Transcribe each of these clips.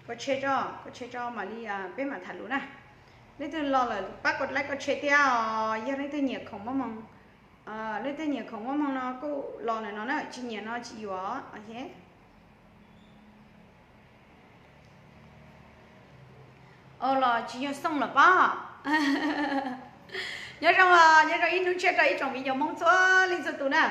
Koj tshe tso, koj tshe tso mam li peb mam tham lus na. Leej twg los lawm pab koj like koj tshe thiab os, yog leej twg nyiam khoom maj moog. Leej twg nyiam khoom maj moog no kuj los ntawm no na, tsis nyiam no tsis yuav. Los tsis yog xooj lawm pob. Nyob zoo, nyob zoo ib hnub tshiab rau ib tsoom viv ncaus Hmoob txhua leej txhua tus na.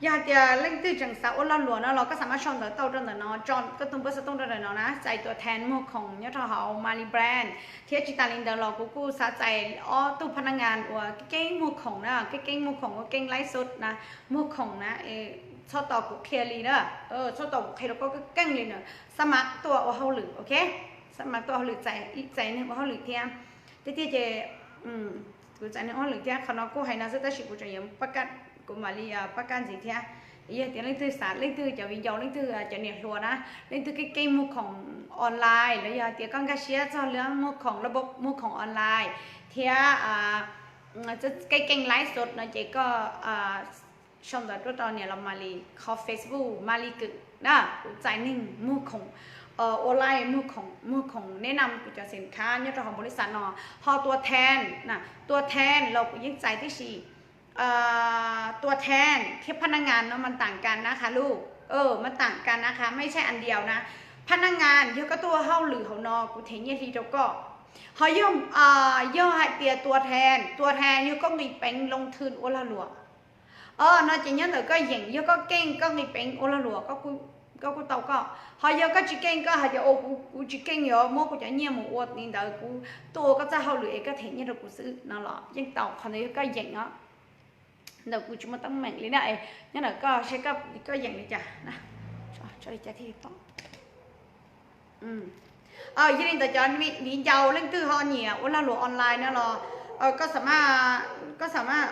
Yog hais tias leej twg tseem xav ua lag luam no los koj xav maj sau ntawv tau rau ntawm no, tso koj tug npawb xov tooj rau ntawm no na, txais tuam than muag khoom nyob rau hauv Mali Brand, thiab tsis tas li ntawd los kuv kuj xav txais ob tug phab nab ngas uas keeb keeb muag khoom na, keeb keeb muag khoom ua keeb laib xus na, muag khoom na, txhob tos kuv qhia li na, txhob tos kuv qhia rau koj keej keej li na, xab mav tuaj ua hauj lwm, ok, xab mav tuaj hauj lwm, txais neeg ua hauj lwm thiab. Tiag tiag ces kuv txais neeg ua hauj lwm thiab, qhov no kuj hais no xwb tab sis kuv tseem yuav pab kaj, kuv mam li pab kaj ntxiv thiab. Yog tias leej twg xav, leej twg cov viv ncaus, leej twg cov niam hluas na, leej twg keej keej muag khoom online los yog tias koj nkag siab txog lub muag khoom, muag khoom online thiab keej keej laib xus no ces koj sau ntawv tuaj rau niam laus Mali qhov Facebook Mali Kwm na, kuv txais neeg muag khoom online, muag khoom, muag khoom neb nam kuv cov xim khab nyob rau hauv npaum li xav no. Ho tua than, tua than los kuv yeej txais tib si. Tua than thiab phab nab ngas no mas taam kas na qha lug, mas taam kas na qha, mej tshaj as diaus na. Phab nab ngas yog koj tuaj ua hauj lwm hauv no kuv them nyiaj hli rau koj. Ho yog, yog hais tias tua than, tua than yog koj nqis peev loo thwm ua lag luam no ces nyob ntawm koj yeem, yog koj keej koj nqis peev ua lag luam koj kuj tau koj. Ho yog koj tsis keej, koj hais tias ua kuv tsis keej yuav muab kuv cov nyiaj mus ua li ntawd, kuv tuaj ua koj txoj hauj lwm es koj them nyiaj rau kuv xwb no los yeej tau, qhov ntawd yog koj yeem os. Ntawm kuv tsis muaj teeb meem li na, nyob ntawm koj seb koj yeem li cas. Yog li ntawd cov viv ncaus leej twg ho nyiam ua lag luam online no los koj xav maj, koj xav maj,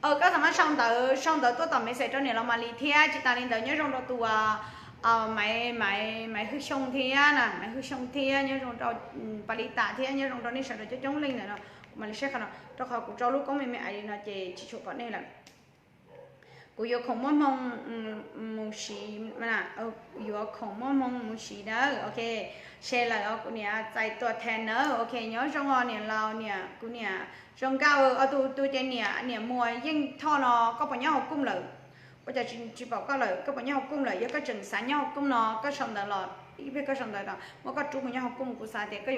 koj xav maj sau ntawv, sau ntawv tuaj tom message rau niam laus Mali thiab. Tsis tas li ntawd nyob zoo rau tus Maiv, Maiv Hwj Xyooj thiab na, Maiv Hwj Xyooj thiab, nyob zoo rau Pab Lis Tas thiab, nyob zoo rau nej sawv daws coob coob leej ntawm no. Kuv mam li saib qhov no rau qhov kuv rau lub koob me me ais li no ces tsis tshua pom nej lawm. Kuv yuav khoom muaj hmoo mus siv, yuav khoom muaj hmoo mus siv nawb, ok. Share lawm os, kuv niam txais tuam than nawb, ok. Nyob zoo os niam laus, niam, kuv niam zoo nkauj, tus, tus ces niam, niam Muas Yeej Thoj no, koj puas nyob hauv Kooj lawm? Ua cas tsis pom koj lawm? Koj puas nyob hauv Kooj lawm? Yog koj tseem xav nyob hauv Kooj no koj sau ntawv los, ib pliag koj sau ntawv los muab koj rub mus nyob hauv Kooj, kuv xav tias koj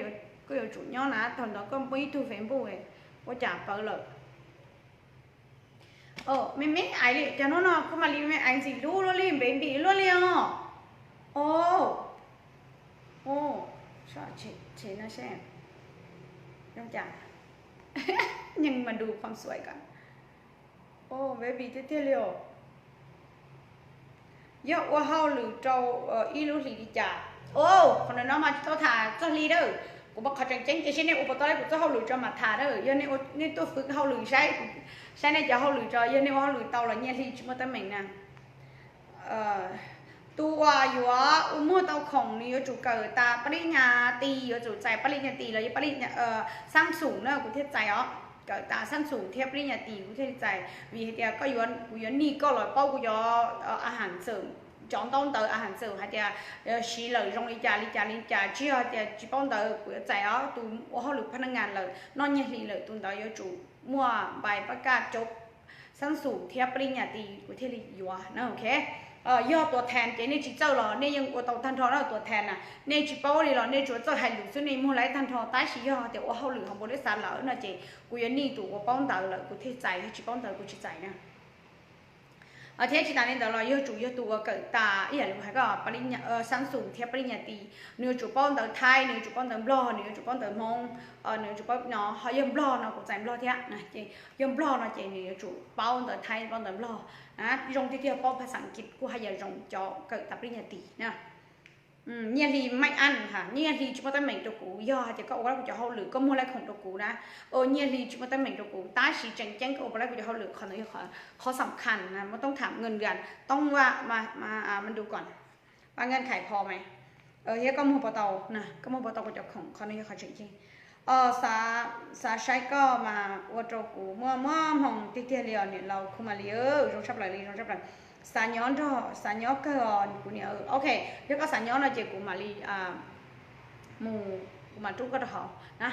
yuav tsum nyob na, thaum ntawd koj muaj ib tug Facebook ua cas pawv lawm. Me me ais li cov hnub no kuv mam li me ais ntxim hlub luaj li, baby luaj li os. Ov, ov, tshem no seb zoo cas. Nyeej mas nrug qhov xuaim ko. Ov, baby tiag tiag li os. Yog ua hauj lwm rau ib lub hlis li cas? Ov, qhov ntawm no mas tsis tau tham txog hli dawb. Kuv muab qhov tseem ceeb ces seb nej ua puas tau kuv txoj hauj lwm tso mam tham dawb. Yog nej tuaj fwv hauj lwm saib, saib nej cov hauj lwm tso, yog nej ua hauj lwm tau los nyiaj hli tsis muaj teeb meem na. Tus uas yuav ua muag tau khoom nws yuav tsum kawm tas pab lij nyas tis, yuav tsum txais pab lij nyas tis los yog pab lij xab xum na kuv thiaj txais os. Kawm tas xab xum thiab pab lij nyas tis kuv thiaj li txais, vim hais tias koj yuav, kuv yuav nij koj los paub kuv cov a has xawm, cov ntaub ntawv a has xawm hais tias siv lawm zoo li cas li cas li cas, tsis yog tias tsis paub ntawv kuv yuav txais os. Tus ua hauj lwm phab naj ngas lawm noj nyiaj hli lawm tus ntawd yuav tsum muaj npai pab kaj cov xab xum thiab pab lij nyas tis kuv thiaj li yuav na, ok. Yog tuam thas ces nej tsis txawj los nej yeej ua tau tag nrho na, tuam thas na nej tsis paub li los nej tsuas txawj hais lus xwb nej muag laib tag nrho, tab sis yog tias ua hauj lwm hauv npaum li xav lawm no ces kuv yuav nij tus uas paub ntawv lawm kuv thiaj txais, yog tsis paub ntawv kuv tsis txais na. Thiab tsis tas li ntawd los yuav tsum yog tus uas kawm tas ib yam li kuv hais koj, xab xum thiab pab lij nyas tis, nws yuav tsum paub ntawv thaib, nws yuav tsum paub ntawv nplog, nws yuav tsum paub ntawv hmoob, nws yuav tsum paub no, ho yog nplog no kuv txais nplog thiab, yog nplog no ces nws yuav tsum paub ntawv thaib paub ntawv nplog. Zoo tiag tiag paub phas xas Askiv kuj haj yam zoo cov kawm tas pab lij nyas tis na. Nyiaj hli maij aj ha, nyiaj hli tsis muaj teeb meem rau kuv, yog hais tias koj ua kuv cov hauj lwm koj muag laib khoom rau kuv na, nyiaj hli tsis muaj teeb meem rau kuv, tab sis tseem ceeb koj ua puas laib kuv cov hauj lwm, qhov ntawd yog qhov xam khas na, muaj toob tham nws nkas toob vaj ma ntu kom pa ngan khais pho me, thiab koj muag puas tau, koj muag puas tau kuv cov khoom, qhov no yog qhov tseem ceeb. Xav saib koj mas ua rau kuv muaj muaj hmoo tiag tiag li os niam laus Khu Mas Lis, zoo tshaj plaws li, zoo tshaj plaws. Xav nyob nrog, xav nyob kawg os kuv niam. Ok, yog koj xav nyob no ces kuv mam li mus, kuv mam rub koj rau hauv na.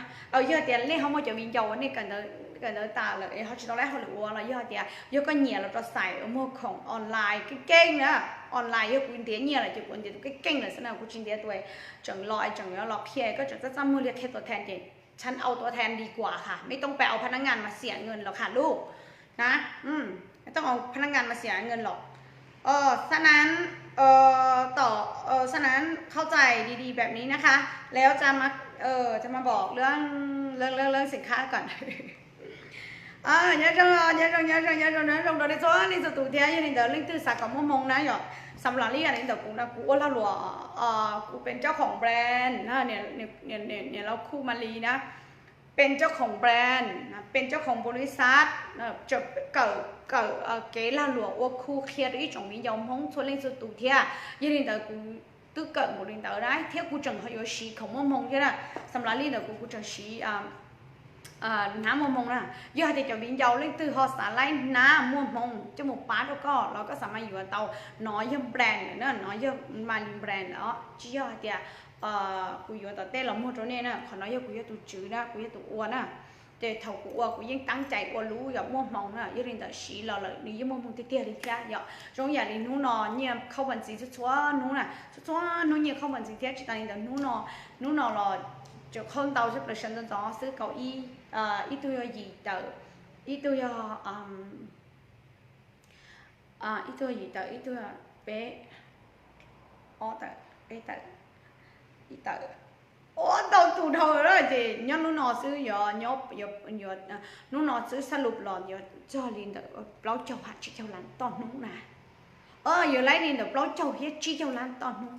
Yog tias nej ho muaj cov viv ncaus uas nej kawm ntawv tas lawm es ho tsis tau laib hauj lwm ua los yog tias yog koj nyiam los rau xais uas muag khoom online keej keej na, online yog kuv ntiav nyiaj lawm ces kuv ntiav tus keej keej lawm xwb na, kuv tsis ntiav tus tseem los tseem los qhia, koj tseem txaj txaj muag li qhia tuam thas ces ฉันเอาตัวแทนดีกว่าค่ะ ไม่ต้องไปเอาพนักงานมาเสียเงินหรอกค่ะลูก นะ ไม่ต้องเอาพนักงานมาเสียเงินหรอก เออ ฉะนั้น เออ ต่อ เออ ฉะนั้นเข้าใจดีๆแบบนี้นะคะ แล้วจะมา เออ จะมาบอกเรื่อง เรื่อง เรื่อง เรื่องสินค้าก่อน Nyob zoo, nyob zoo, nyob zoo, nyob zoo, nyob zoo rau nej txhua leej txhua tus thiab. Yog li ntawd leej twg xav kom muaj hmoo na yom, xam las li yam li ntawm kuv no, kuv ua lag luam, kuv pes coj khoom brand, niam laus khu Malis na, pes coj khoom brand, pes coj khoom npaum li xav, kawm, kawm kev lag luam ua khu qhia rau ib tsoom viv ncaus Hmoob txhua leej txhua tus thiab. Yog li ntawd kuv twb kawm npaum li ntawd na thiab kuv tseem ho yuav siv khoom muaj hmoo thiab na. Xam las li ntawm kuv, kuv tseem siv hnab muaj hmoo na. Yog hais tias cov viv ncaus leej twg ho xav laib hnab muaj hmoo coj mus pab rau koj los koj xav mas yuav tau. Nov yog brand lawm na, nov yog Malis brand lawm os, tsis yog hais tias kuv yuav tom tej los muag rau nej na. Qhov no yog kuv yog tus tswv na, kuv yog tus ua na. Ces thaum kuv ua kuv yeej teeb cai ua lub yog muaj hmoo na, yog li ntawd siv los lawm nws yeej muaj hmoo tiag tiag li thiab yom. Zoo yam li hnub no nyiaj khaub npas ntxiv txhua txhua hnub na, txhua txhua hnub nyiaj khaub npas ntxiv thiab. Tsis tas li ntawd hnub no, hnub no los tseem khaub ntau xwb, plaws sawv ntxov ntxov xwb, kaum ib, ib tug yog yim tawm, ib tug yog ib tug yim tawm, ib tug peb, ob tawm, peb tawm, ib tawm, ua ntau tus dhau lawm ces nyob hnub no xwb yuav, hnub no xwb xab lus los yuav txog li ntawm plaub caug ha tsib caug lab toj hnub na. Yuav laib li ntawm plaub caug thiab tsib caug lab toj hnub.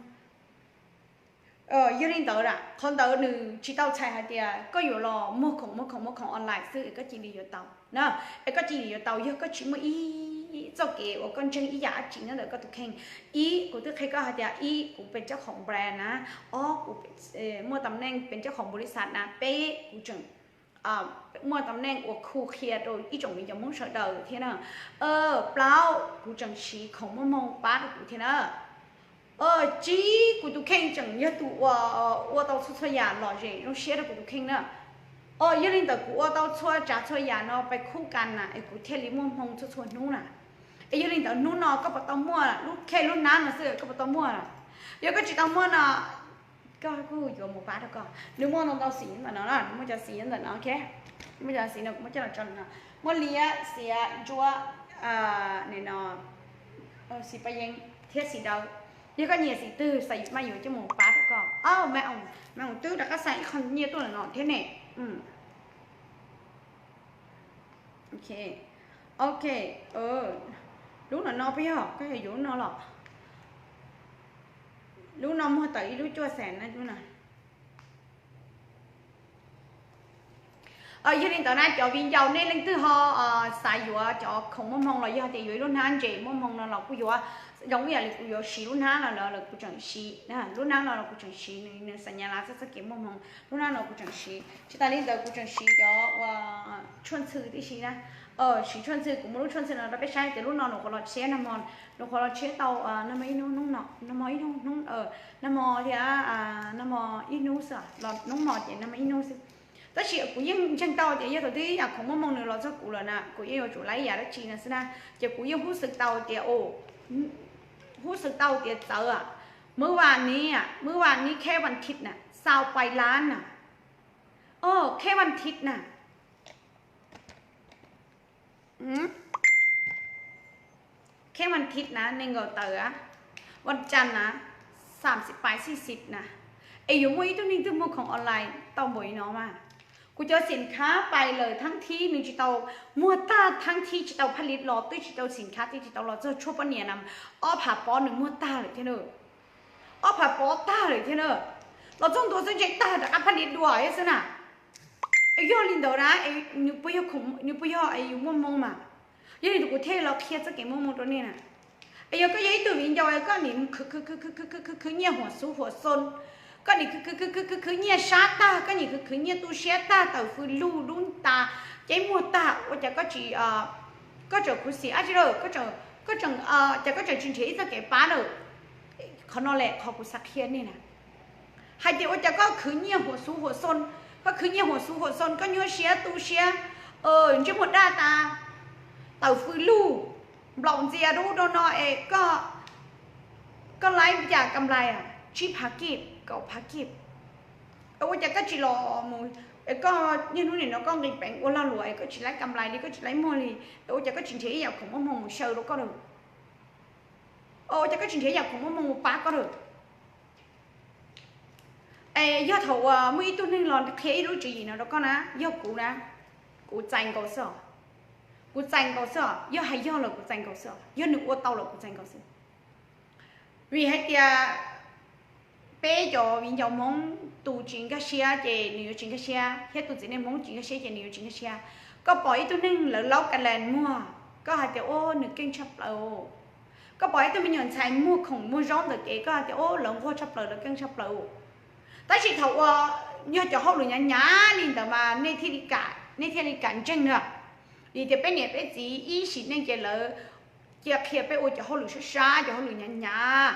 Yog li ntawd, qhov ntawd nws tsis tau txhais hais tias koj yuav los muag khoom, muag khoom, muag khoom online xwb es koj cia li yuav tau na. Es koj cia li yuav tau yog koj tsis muaj ib txoj kev uas koj ntseeg ib yam dab tsi nyob ntawm koj tus kheej. Ib, kuv twb qhia koj hais tias ib, kuv pes coj khoom brand na. Ob, kuv muaj tam neej pes coj khoom npaum li xav na. Peb, kuv tseem muaj tam neej ua khu qhia rau ib tsoom viv ncaus Hmoob sawv daws thiab na. Plaub, kuv tseem siv khoom muaj hmoo pab rau kuv thiab na. Tsib, kuv tus kheej tseem yog tus ua, ua tau txhua txhua yam lom zem zoo siab rau kuv tus kheej na. Yog li ntawd kuv ua tau txhua tsav txhua yam no pes khub kas na es kuv thiaj li muaj hmoo txhua txhua hnub na. Es yog li ntawd hnub no koj puas tau muaj lub khej lub hnab no xwb koj puas tau muaj? Yog koj tsis tau muaj no, koj kuj yuav mus pab rau koj. Nws muaj ntau ntau xim ntawm no, nws muaj cov xim ntawm no, ok. Muaj cov xim no kuv muab coj los tso no. Muaj liab, xiav, ntsuab, no, xim paj yeeb thiab xim dawb. Yog koj nyiam xim twg xav mas yuav coj mus pab rau koj. Au, me, me twb rov qab xa ib qho nyiaj tuaj lawm no thiab ne. Ok, lub no no puas yog, koj yuav yuav lub no los? Lub no muag tawm ib lub cuaj xees na lub no. Yog li ntawd na cov viv ncaus nej leej twg ho xav yuav cov khoom muaj hmoo los yog tias yuav ib lub hnab ntses muaj hmoo no los kuj yuav. Zoo ib yam li kuv yuav siv lub hnab no los kuv tseem siv, lub hnab no los kuv tseem siv, nws xa nyas las txoj txoj kev muaj hmoo. Lub hnab no kuv tseem siv, tsis tas li ntawd kuv tseem siv cov ua tshuaj ntxhw tib si na. Siv tshuaj ntxhw, kuv muab lub tshuaj ntxhw no rau peb saib tias lub no nws qhuav los tshiab nag hmo, nws qhuav los tshiab tau nag hmo ib hnub, nag hmo ib hnub, nag hmo thiab nag hmo ib hnub xwb, los hnub no ces nag hmo ib hnub xwb. Tab sis kuv yeej ntseeg tau tias yog thaum twg ib yam khoom muaj hmoo nws los txog kuv lawm na kuv yeej yuav tsum laib ib yam dab tsi no xwb na. Ces kuv yeej huj xwm tau tias, huj xwm tau tias txawv, mab vas ni, mab vas ni kheb vas thib na, xau pais lab na, kheb vas thib na, kheb vas thib na nees nkaum tawm, vas cas na, xam xim pais xib xib na. Es yuav muaj ib tug neeg twg muag khoom online tau npaum li no mas. Kuv cov xim khab pais lawm thaab thib nws tsis tau muag tag, thaab thib tsis tau phaj li los twb tsis tau, xim khab twb tsis tau los txog tshuaj poj niam na, ob phav pob nws muag tag lawm thiab na. Ob phav pob tag lawm thiab na. Los txog ntua xwb ntshe tag rov qab phaj li dua thiab xwb na. Es yog li ntawd na, nws puas yog, nws puas yog es yus muaj hmoo mas? Yog li ntawd kuv thiaj los qhia txoj kev muaj hmoo rau nej na. Es yog koj yog ib tug viv ncaus koj nim khwv khwv khwv nyiaj huam xub huam xoo, koj nim khwv khwv khwv khwv khwv nyiaj sab tag, koj nim khwv khwv nyiaj tu siab tag, tawm fws lug dub tas, ceeb muag tag, ua cas koj tsis, koj tseem khuv xim dab tsi lawm, koj tseem Koj tseem, cas koj tseem tsis nrhiav ib txoj kev pab lawm? Qhov no lawm qhov kuv xav qhia nej na, hais tias ua cas koj khwv nyiaj huam xuv huam xoo, koj khwv nyiaj huam xuv huam xoo, koj nyuaj siab tu siab, ntsej muag daj tas, tawm fws lug, nplaum ntxias rau ub rau no es koj laib yam kam lais, tsib phav kij, kaum phav kij, ua cas koj tsis los mus, koj niaj hnub nim no koj nqis peev ua lag luam es koj tsis laib kam lais li, koj tsis laib muag li, ua cas koj tsis nrhiav ib yam khoom muaj hmoo mus xyaw rau koj lawm? Ua cas koj tsis nrhiav ib yam khoom muaj hmoo mus pab koj lawm? Es yog thaum uas muaj ib tug neeg los qhia ib lub tswv yim no rau koj na, yog kuv na, kuv txais nkaus xwb os. Kuv txais nkaus xwb os, yog hais yog los kuv txais nkaus xwb os, yog nws ua tau los kuv txais nkaus xwb. Vim hais tias peb cov viv ncaus Hmoob, tus tsis nkag siab ces nws yuav tsis nkag siab, thiab tus txiv neej Hmoob tsis nkag siab ces nws yuav tsis nkag siab. Koj pom ib tug neeg lawv laub ka las muag, koj hais tias ua nws keej tshaj plaws. Koj pom ib tug me nyuam ntxhais muag khoom muag zaub ntawm kev, koj hais tias ua lawv nquag tshaj plaws, lawv keej tshaj plaws. Tab sis thaum uas yog cov hauj lwm hnyav hnyav li ntawd mas nej thiaj li kam, nej thiaj li kam ntseeg na. Vim tias peb niam peb txiv ib sim neej ces lawv cia qhia peb ua cov hauj lwm sab sab, cov hauj lwm hnyav hnyav,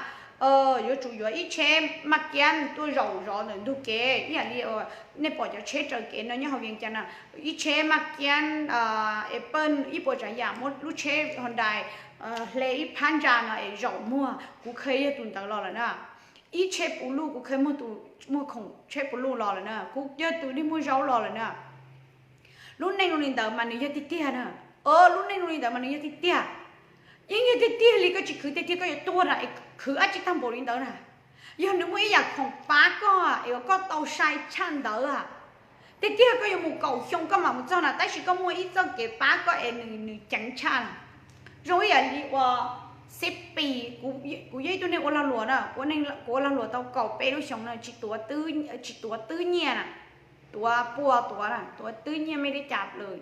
yuav tsum yuav ib tsheb maj kiab tuaj zaum zov ntawm ntug kev ib yam li nej pom cov tsheb raws kev no nyob hauv Vias Cas na, ib tsheb maj kiab, Apple, ib puas tsav yam, muab lub tsheb Hyundai hle ib phab ntsa no es zaum muag, kuv kheev yog tus ntawd los lawm na. Ib tsheb puv luj, kuv kheev muag tus muag khoom tsheb puv luj los lawm na, kuv yog tus niag muag zaub los lawm na. Lub neej zoo li ntawd mas nws yog tiag tiag na. Lub neej zoo li ntawd mas nws yog tiag tiag. Yeej yog tiag tiag li, koj tsis khwv tiag tiag koj yuav tuag na es khwv dab tsi tag npaum li ntawd na. Yog nws muaj ib yam khoom pab koj es koj tau sai tshaj ntawd, tiag tiag koj yuav mus kaum xyoo koj mam mus txog na, tab sis koj muaj ib txoj kev pab koj es nws, nws ceev tshaj na. Zoo ib yam li ua xib pis, kuv yog ib tug neeg ua lag luam na, kuv ua lag luam tau kaum peb lub xyoo na, tsis tuav twb nyiaj na, tuav puas tuav na, tuav twb nyiaj mej deb cas plaws.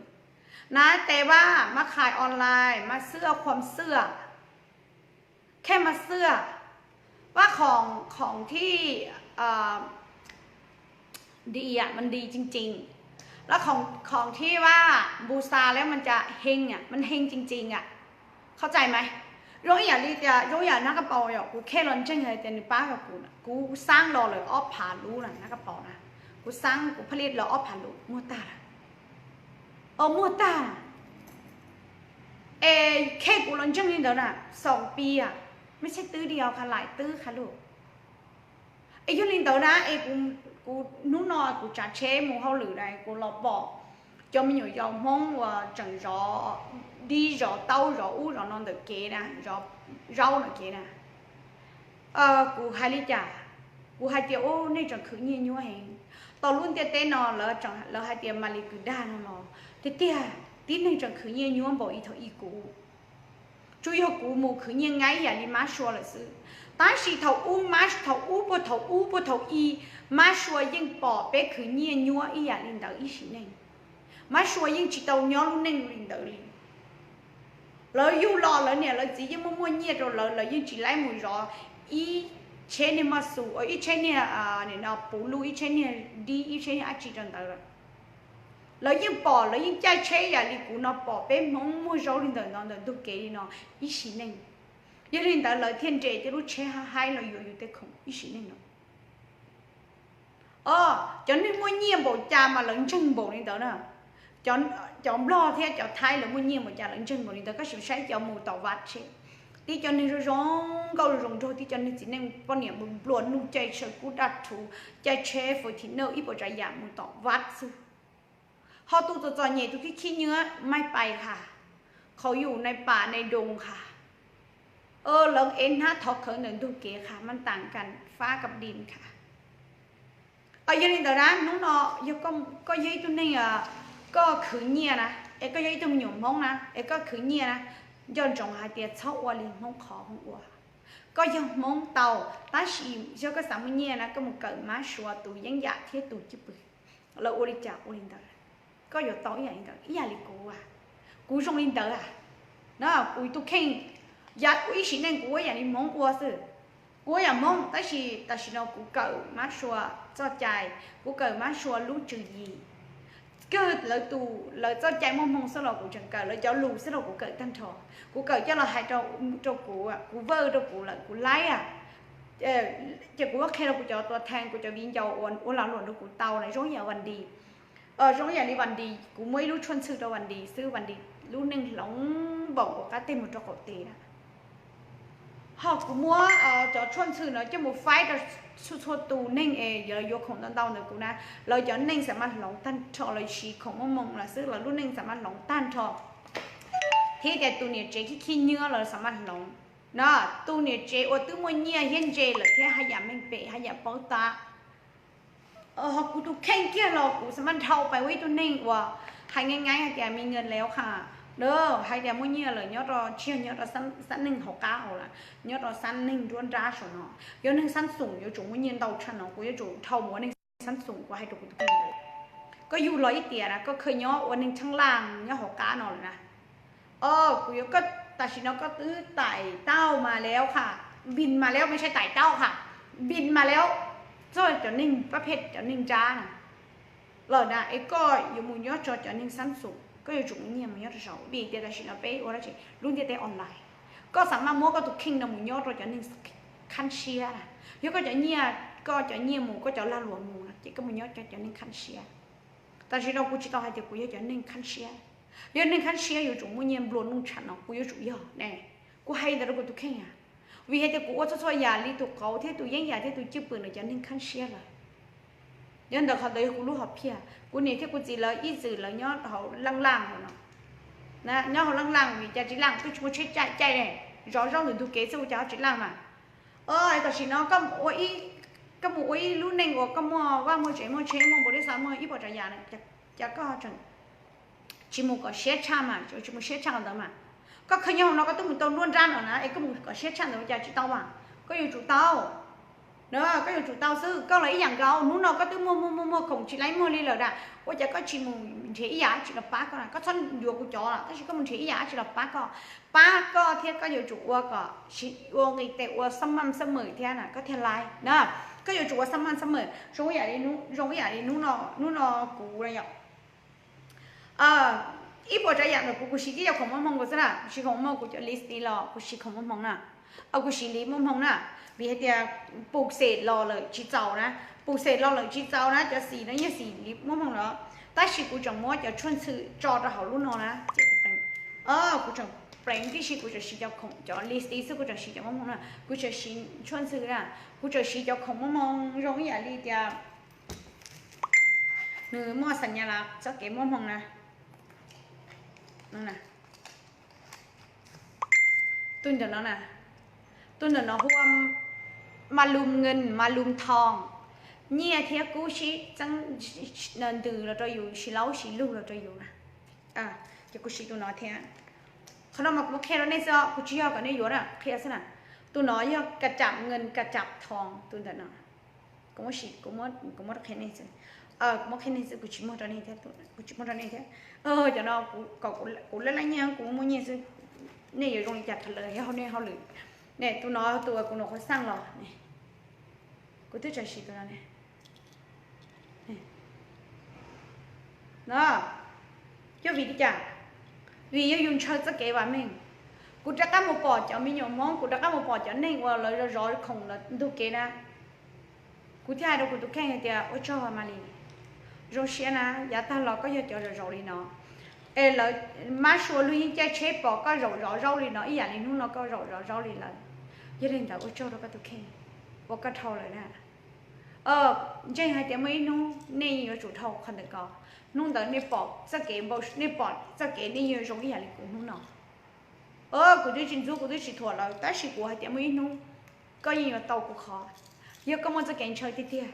นะ แต่ว่ามาขายออนไลน์ มาซื้อความเชื่อ แค่มาเชื่อ ว่าของ ของที่ ดีอ่ะ มันดีจริงๆ แล้วของ ของที่ว่าบูชาแล้วมันจะเฮงอ่ะ มันเฮงจริงๆ อ่ะ เข้าใจไหม Zoo ib yam li tias, zoo ib yam nab kab paus yom, kuv khej los ntseeg hais tias nws pab rau kuv, kuv xab los lawm ob phav lub na, nab kab paus na, kuv xab kuv pha li los ob phav lub muag tag lawm. Muag tag. Es khej kuv los ntseeg li ntawd na, xoom pi a, mej txhej twb di o kha laim twb kha lug. Es yog li ntawd na es kuv, hnub no kuv tsav tsheb mus hauj lwm na, kuv los pom cov me nyuam yaus Hmoob uas tseem zov dib zov taub zov ub zov no ntawm kev na, zov zaub ntawm kev na. Kuv hais li cas? Kuv hais tias, u, nej tseem khwv nyiaj nyuab heev. Tau lub ntiaj teb no lawv hais tias Malis kws dag no los tiag tiag, tib neeg tseem khwv nyiaj nyuab npaum ib thaum ub kuv. Tsuas yog kuv mus khwv nyiaj nyaib ib yam li mab sua lawm xwb. Tab sis thaum ub, thaum ub puag thaum ub puag thaum ub, mab sua yeej pom peb khwv nyiaj nyuab ib yam li ntawd ib sim neej. Mab sua yeej tsis tau nyob lub neej li ntawd li. Lawv yug los lawv niam lawv txiv yeej muaj muaj nyiaj rau lawv, lawv yeej tsis laib mus zov ib tsheb niag maj xus, ib tsheb niag puv luj, ib tsheb niag dib, ib tsheb niag dab tsi rau ntawd. Lawv yeej pom, lawv yeej caij tsheb ib yam li kuv no, pom peb Hmoob muag zaub li ntawm no ntawm ntug kev li no ib sim neej. Yog li ntawd lawv thiaj nres tej lub tsheb hab haib los yuav yus tej khoom ib sim neej no. O, cov neeg muaj nyiaj npaum cas mas lawv ntseeg npaum li ntawd na. Cov Nplog thiab cov Thaib lawv muaj nyiaj npaum cas lawv ntseeg npaum li ntawd. Koj sim saib cov mus tom vaj tsheb, tib cov neeg zoo zoo nkauj zoo nraug, tib cov neeg txiv neej poj niam nplua nuj caij tsheb kub daj rhuv, caij tsheb Fortuner ib puas tsav yam mus tom vaj xwb. Ho tus txom txom nyem tus khib khib nyiab maij pais has, qhov yus nais pam nais doos has, lawv ev hnab thov khawv ntawm ntug kev has, maj tas kas fab kas dis has. Yog li ntawd na, hnub no yog koj yog ib tug neeg, koj khwv nyiaj na, es koj yog ib tug me nyuam Hmoob na, es koj khwv nyiaj na, nco ntsoov hais tias txhob ua li Hmoob qhov Hmoob ua. Koj yog Hmoob tau, tab sis yog koj xav muaj nyiaj na, koj mus kawm mab sua tus yeeb yam thiab tus cwj pwm. Lawv ua li cas ua li ntawd, koj yuav tau ib yam li ntawd, ib yam li kuv a. Kuv zoo li ntawd a. Na kuv tus kheej, yav kuv ib sim neej kuv ua yam li Hmoob ua xwb. Kuv ua yam Hmoob, tab sis tam sim no kuv kawm mab sua txoj cai, kuv kawm mab sua lub tswv yim. kawg lawv tus, lawv txoj cai muaj hmoo xwb los kuv tseem kawm, lawv cov lus xwb los kuv kawm tag nrho. Kuv kawm coj los hais rau, rau kuv, kuv vawj rau kuv lawm, kuv laib a. Ces kuv qhia rau kuv cov tuam theej, kuv cov viv ncaus uas ua lag luam rau kuv tau na, zoo yam Vas Dis, zoo yam li Vas Dis, kuv muab ib lub tshuaj ntxhw rau Vas Dis xwb, Vas Dis lub neej hloov npaum uas qab teg mus rau qaum teb na. Ho kuv muab cov tshuaj ntxhw no coj mus faib rau txhua txhua tus neeg es lawv yuav khoom ntau ntau ntawm kuv na, lawv cov neej xam maj hloov tag nrho, lawv siv khoom muaj hmoo lawm xwb lawv lub neej xam maj hloov tag nrho. Thiab tias tus niam tsev khib khib nyiab los xam maj hloov na, tus niam tsev uas twb muaj nyiaj thiab ntse lawm thiab haj yam meej pem haj yam paub tab. Ho kuv tus kheej kiag los kuv xam maj dhau pais ua ib tug neeg uas hais nqaij nqaij hais tias mi nyiaj lawm qha, hais tias muaj nyiaj lawm nyob rau, tsis yog nyob rau xab neeg hauv qab hauv lawm, nyob rau xab neeg nruab nrab saum no. Yog neeg xab xoom yuav tsum muaj nyiaj ntau tshaj no, kuv yuav tsum dhau mus ua neeg xab xoom, kuv hais rau kuv tus kheej ntawd. Koj yug los ib tiam na koj kheev nyob ua neeg tsheej laj nyob hauv qab no lawm na. O, kuv yuav koj, tam sim no koj twb tải tau màแล้วค่ะ,บินมาแล้ว, ไม่ใช่ tải tauค่ะ, บินมาแล้ว, txog cov neeg pab phem cov neeg nrab na lawm na, es koj yuav mus nyob rau cov neeg xab xoom, koj yuav tsum mus nyiaj mus nyob rau saud, vim tias tam sim no peb ua dab tsi, lub ntiaj teb online. Koj xam maj muab koj tus kheej no mus nyob rau cov neeg khab siab na. Yog koj cov nyiaj, koj cov nyiaj mus, koj cov lag luam mus no ces koj mus nyob rau cov neeg khab siab. Tam sim no kuv tsis tau hais tias kuv yog cov neeg khab siab. Yog neeg khab siab yuav tsum muaj nyiaj nplua nuj tshaj no, kuv yuav tsum yog ne. Kuv hais ntawd rau kuv tus kheej a, vim hais tias kuv ua txhua txhua yam li tus qauv thiab tus yeeb yam thiab tus cwj pwm ntawm cov neeg khab siab lawm. Yog ntawm qhov ntawd yog kuv lub hom phiaj, kuv niam thiab kuv txiv lawv ib txwm lawv nyob hauv laj laj hauv no, nyob hauv laj laj vim cas tsis laj, twb tsis muaj tsheb caij caij ne, zov zaub ntawm ntug kev xwb ua cas ho tsis laj mas. Tam sim no koj mus ua ib lub neej uas koj muaj vaj muaj tsev muaj tsheb muaj npaum li xav muaj ib puas tsav yam, cas koj tseem tsis mus kom siab tshaj mas, tsis mus siab tshaj ntawd mas. Koj kheev nyob hauv no koj twb mus tau nruab nrab no na es koj mus kom siab tshaj ntawd ua cas tsis tau mas. Koj yuav tsum tau na, koj yuav tsum tau xwb. Koj los ib yam nkaus, hnub no koj twb muaj muaj muaj muaj khoom tsis laib muag li lawm na, ua cas koj tsis mus nrhiav ib yam dab tsi los pab koj na? Koj txhob yuav kuv cov los tab sis koj mus nrhiav ib yam dab tsi los pab koj, pab koj thiab koj yuav tsum ua kom ua nqis tes ua xab maj xab mem thiab na koj thiaj laib na. Koj yuav tsum ua xab maj xab mem zoo ib yam li, zoo ib yam li hnub no, hnub no kuv yom ib puas tsav yam ntawm kuv, kuv siv tib co khoom muaj hmoo xwb na, kuv siv khoom muaj hmoo, kuv cov lipstick los kuv siv khoom muaj hmoo na, kuv siv li muaj hmoo na, vim hais tias pus xem los lawm tsis txaus na, pus xem los lawm tsis txaus na, cov xim no yog xim li muaj hmoo los, tab sis kuv tseem muab cov tshuaj ntxhw tso rau hauv lub no na, ces kuv pleev, kuv tseem pleev tib si, kuv tseem siv cov khoom cov lipstick xwb, kuv tseem siv cov muaj hmoo na, kuv tseem siv tshuaj ntxhw na, kuv tseem siv cov khoom muaj hmoo zoo ib yam li tias nws muaj xam nyas las txoj kev muaj hmoo na. Tus ntawm no na, tus ntawm no hu ua ma lum ngeej ma lum thoo, nyiaj thiab kub sib txeeb ntws los rau yus, sib laub sib lug los rau yus na. Ces kuv siv tus no thiab. Qhov no mas kuv muab qhia rau nej xwb, kuv tsis yog kom nej yuav na, qhia xwb na. Tus no yog ka tsam ngeej ka tsam thoo, tus ntawm no. Kuv muab, kuv muab qhia nej xwb, kuv muab qhia nej xwb, kuv tsis muag rau nej thiab, kuv tsis muag rau nej thiab. Cov no kom kuv laj laj nyiaj kuv muaj nyiaj xwb, nej yuav zoo li cas rau lawv yog hauj, nej hauj lwm. Ne tus no tus uas kuv nua qhuav xaj los, kuv twb tseem siv tus no ne. No, yog vim li cas? Vim yog yus ntshaw txoj kev vam meej. Kuv rov qab mus pom cov me nyuam Hmoob, kuv rov qab mus pom cov neeg uas lawv zov zov khoom ntug kev na, kuv thiaj hais rau kuv tus kheej hais tias ua tsaug Malis, zoo siab na, yav tag los koj yog cov zov zov li no, es lawv mab sua luag yeej caij tsheb pom koj zov zov zaub li no ib yam li hnub no koj zov zov zaub li lawm. Yog li ntawd ua tsaug rau koj tus kheej uas koj dhau lawm na. Ntseeg hais tias muaj ib hnub nej yuav tsum dhau qhov ntawm ko, hnub ntawd nej pom txoj kev npau, nej pom txoj kev nej yuav zoo ib yam li kuv hnub no. Kuv twb tsis ntxub, kuv twb tsis thuam lawv, tab sis kuv hais tias muaj ib hnub koj yeej yuav tau kuv qhov. Yog koj muaj txoj kev ntshaw tiag tiag,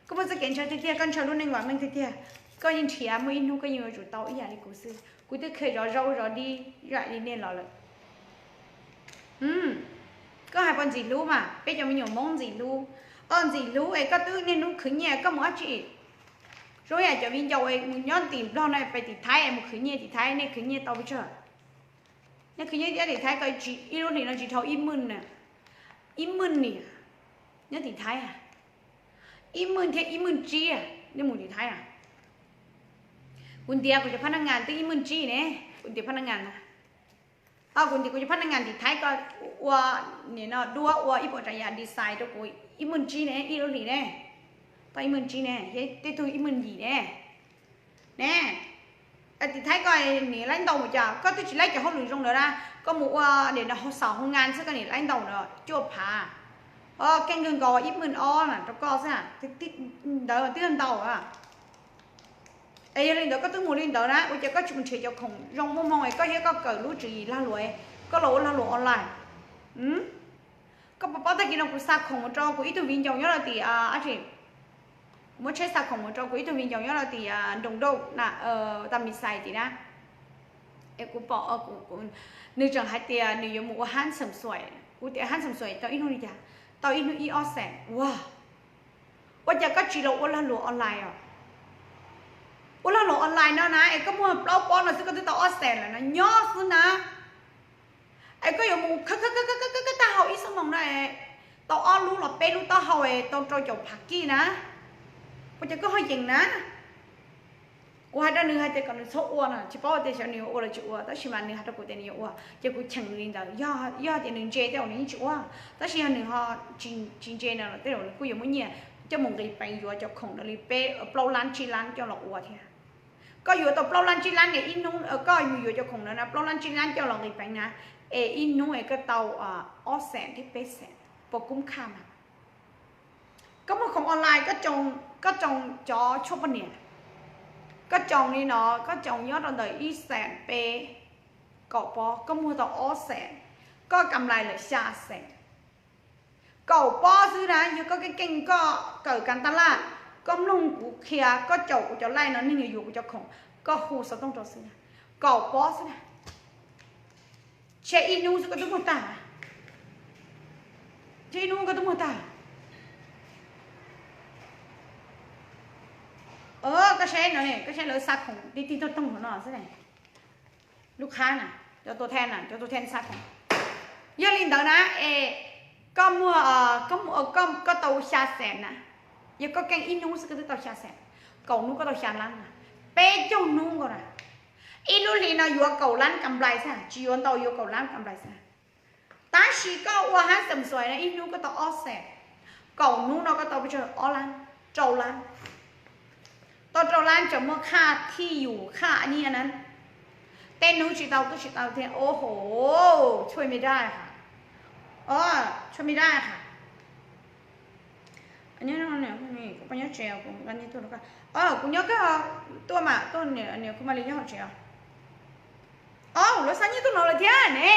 koj muaj txoj kev ntshaw tiag tiag, koj ntshaw lub neej vam meej tiag tiag, koj yeej nrhiav muaj ib hnub koj yeej yuav tsum tau ib yam li kuv xwb. Kuv twb kheev zov zaub zov dib ib yam li nej los lawm. Koj hais puas ntxim hlub mas, peb cov me nyuam Hmoob ntxim hlub. Ntxim hlub es koj twb niaj hnub khwv nyiaj, koj mus dab tsi? Zoo yam cov viv ncaus mus nyob tim Nplog no, pem tim Thaib mus khwv nyiaj tim Thaib, nej khwv nyiaj tau pes tsawg? Nej khwv nyiaj nyob tim Thaib ko tsis, ib lub hlis no tsis dhau ib maj na, ib maj niam nyob tim Thaib a, ib maj thiab ib maj tsib nej mus tim Thaib a. Kuv ntiav kuv cov phab naj ngas twb ib maj tsib ne, kuv ntiav phab naj ngas na. Kuv ntiav kuv cov phab naj ngas ntim Thaib ko ua, nim no duab ua ib puas tsav yam design rau kuv ib maj tsib ne, ib lub hlis ne, tau ib maj tsib ne, tej tug ib maj yim ne. Ne, tim Thaib ko nim laib ntau mus cas koj twb tsis laib cov hauj lwm zoo ntawd na, koj mus ua nim no xaum hoo ngas xwb koj nim laib ntau ntawd cuaj phav. Keej kawg nkaus ib maj ob na rau koj xwb, ntawd twb ntau. Es yog li ntawd koj twb mus li ntawd na ua cas koj tsis mus nrhiav cov khoom zoo muaj hmoo es koj thiab koj kawm lub tswv yim lag luam, koj los ua lag luam online. Koj puas paub tag kis no kuv xa khoom mus rau kuv ib tug viv ncaus nyob rau tim, kuv muab tsheb xa khoom mus rau kuv ib tug viv ncaus nyob rau tim Nroos Dauj na, Tam Mis Xais tim na. Es kuv pom, nws tseem hais tias nws yuav mus ua hab xam xuaim, kuv tias hab xam xuaim tau ib hnub li cas, tau ib hnub ib ob xees ua. Ua cas koj tsis los ua lag luam online os? Ua lag luam online no na es koj muag plaub pob no xwb koj twb tau ob xees lawm no nyob xwb na. Es koj yuav mus khawb khawb khawb khawb taub hau ib xuab moos no, tau ob lub los peb lub taub hau es tau rau caum phav kij na. Ua cas koj ho yeem na? Kuv hais rau nws hais tias kom nws txhob ua no, tsis paub tias xyov nws yuav ua los tsis ua, tab sis mas nws hais rau kuv tias nws yuav ua ces kuv cheem nws li ntawd. Yog tias nws ntse tej zaum nws yeej tsis ua, tab sis yog nws ho tsis ntse no los tej zaum nws kuj yuav muab nyiaj coj mus nqis peev yuav cov khoom no li peb plaub lab tsib lab coj los ua thiab. Koj yuav tau plaub lab tsib lab ne ib hnub, koj mus yuav cov khoom no na plaub lab tsib lab coj los nqis peev na, es ib hnub es koj tau ob xees thiab peb xees, puas kub khaj mas? Koj muag khoom online, koj tsoo cov tshuaj poj niam, koj tsoo li no, koj tsoo nyob rau ntawm ib xees peb, kaum pob koj muag tau ob xees, koj kam lais lawm xya xees. Kaum pob xwb na, yog koj keej keej koj kawm kas tas laj, koj mloog kuv qhia, koj caum kuv cov laij no neeg yuav kuv cov khoom, koj hu xov tooj rau xwb na, kaum pob xwb na. Ntshe ib hnub xwb koj twb muag tag, ntshe ib hnub koj twb muag tag. Koj saib no ne, koj saib lawv xa khoom tig tig toog toog no xwb ne. Lub qhab na, cov tua then na, cov tua then xa khoom. Yog li ntawd na es koj muag, koj tau xya xees na, yog koj keej ib hnub xwb koj twb tau xya xees, kaum hnub koj tau xya lab na, peb caug hnub nkaus na. Ib lub hli no yuav kaum lab kam nplais xwb, tsis yuav ntau, yuav kaum lab kam nplais xwb. Tab sis koj ua hab xam xuaim no ib hnub koj tau ob xees, kaum hnub no koj tau pes tsawg, ob lab, rau lab. Tau rau lab tseem muaj khaj thij yus khaj nyiaj na. Tej hnub tsis tau twb tsis tau thiab. Ua ho, tshuaj me daj ha, tshuaj me daj ha. Kuv nyob tsev, kuv nqa nyiaj tuaj rau koj. Kuv nyob kawg, tuaj mas tuaj, niam kuv mam li nyob hauv tsev os. Ob, lawv xa nyiaj tuaj no lawm thiab ne.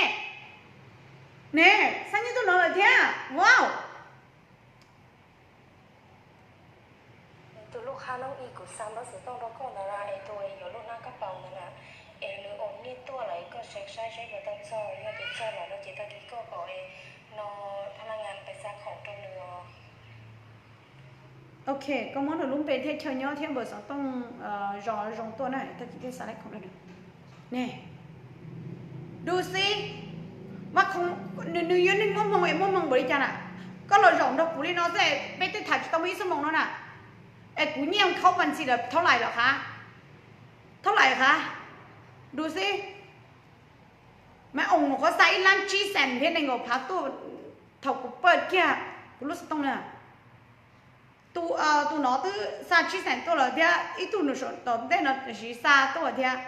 Ne, xa nyiaj tuaj no lawm thiab. Wow. Tus lub qhab noob i kuv xa npawb xov tooj rau koj ntawd na, es tus yuav lub hnab kab paus ntawd na, es nws ua nyiaj tuaj lawm, koj saib saib seb puas tau txog, yog tias txog lawm no ces tag kis koj kom no phab laj ngas pes xa khoom rau nws os. Ok, koj muab nws lub npe thiab chaw nyob thiab npawb xov tooj zos zoo tuaj na, tag kis thiaj xa lab khoom rau nws. Ne, du xib, nws yuav neeg muaj hmoo es muaj hmoo npaum li cas na? Koj los zaum nrog kuv li no xwb, peb twb tham tsis tau muaj ib xuab moos no na. Es kuv nyiaj khaub mas ntxhi lawm thaub lais lawm qhab, thaub lais qhab, du xib. Mas oos nws qhuav xa ib lab tsib xees thiab nees nkaum phav tuaj thaum kuv pawj kiag kuv lub xov tooj na. Tus no twb xa tsib xees tuaj lawm thiab, ib tug nws saum tom ntej no siv xa tuaj thiab.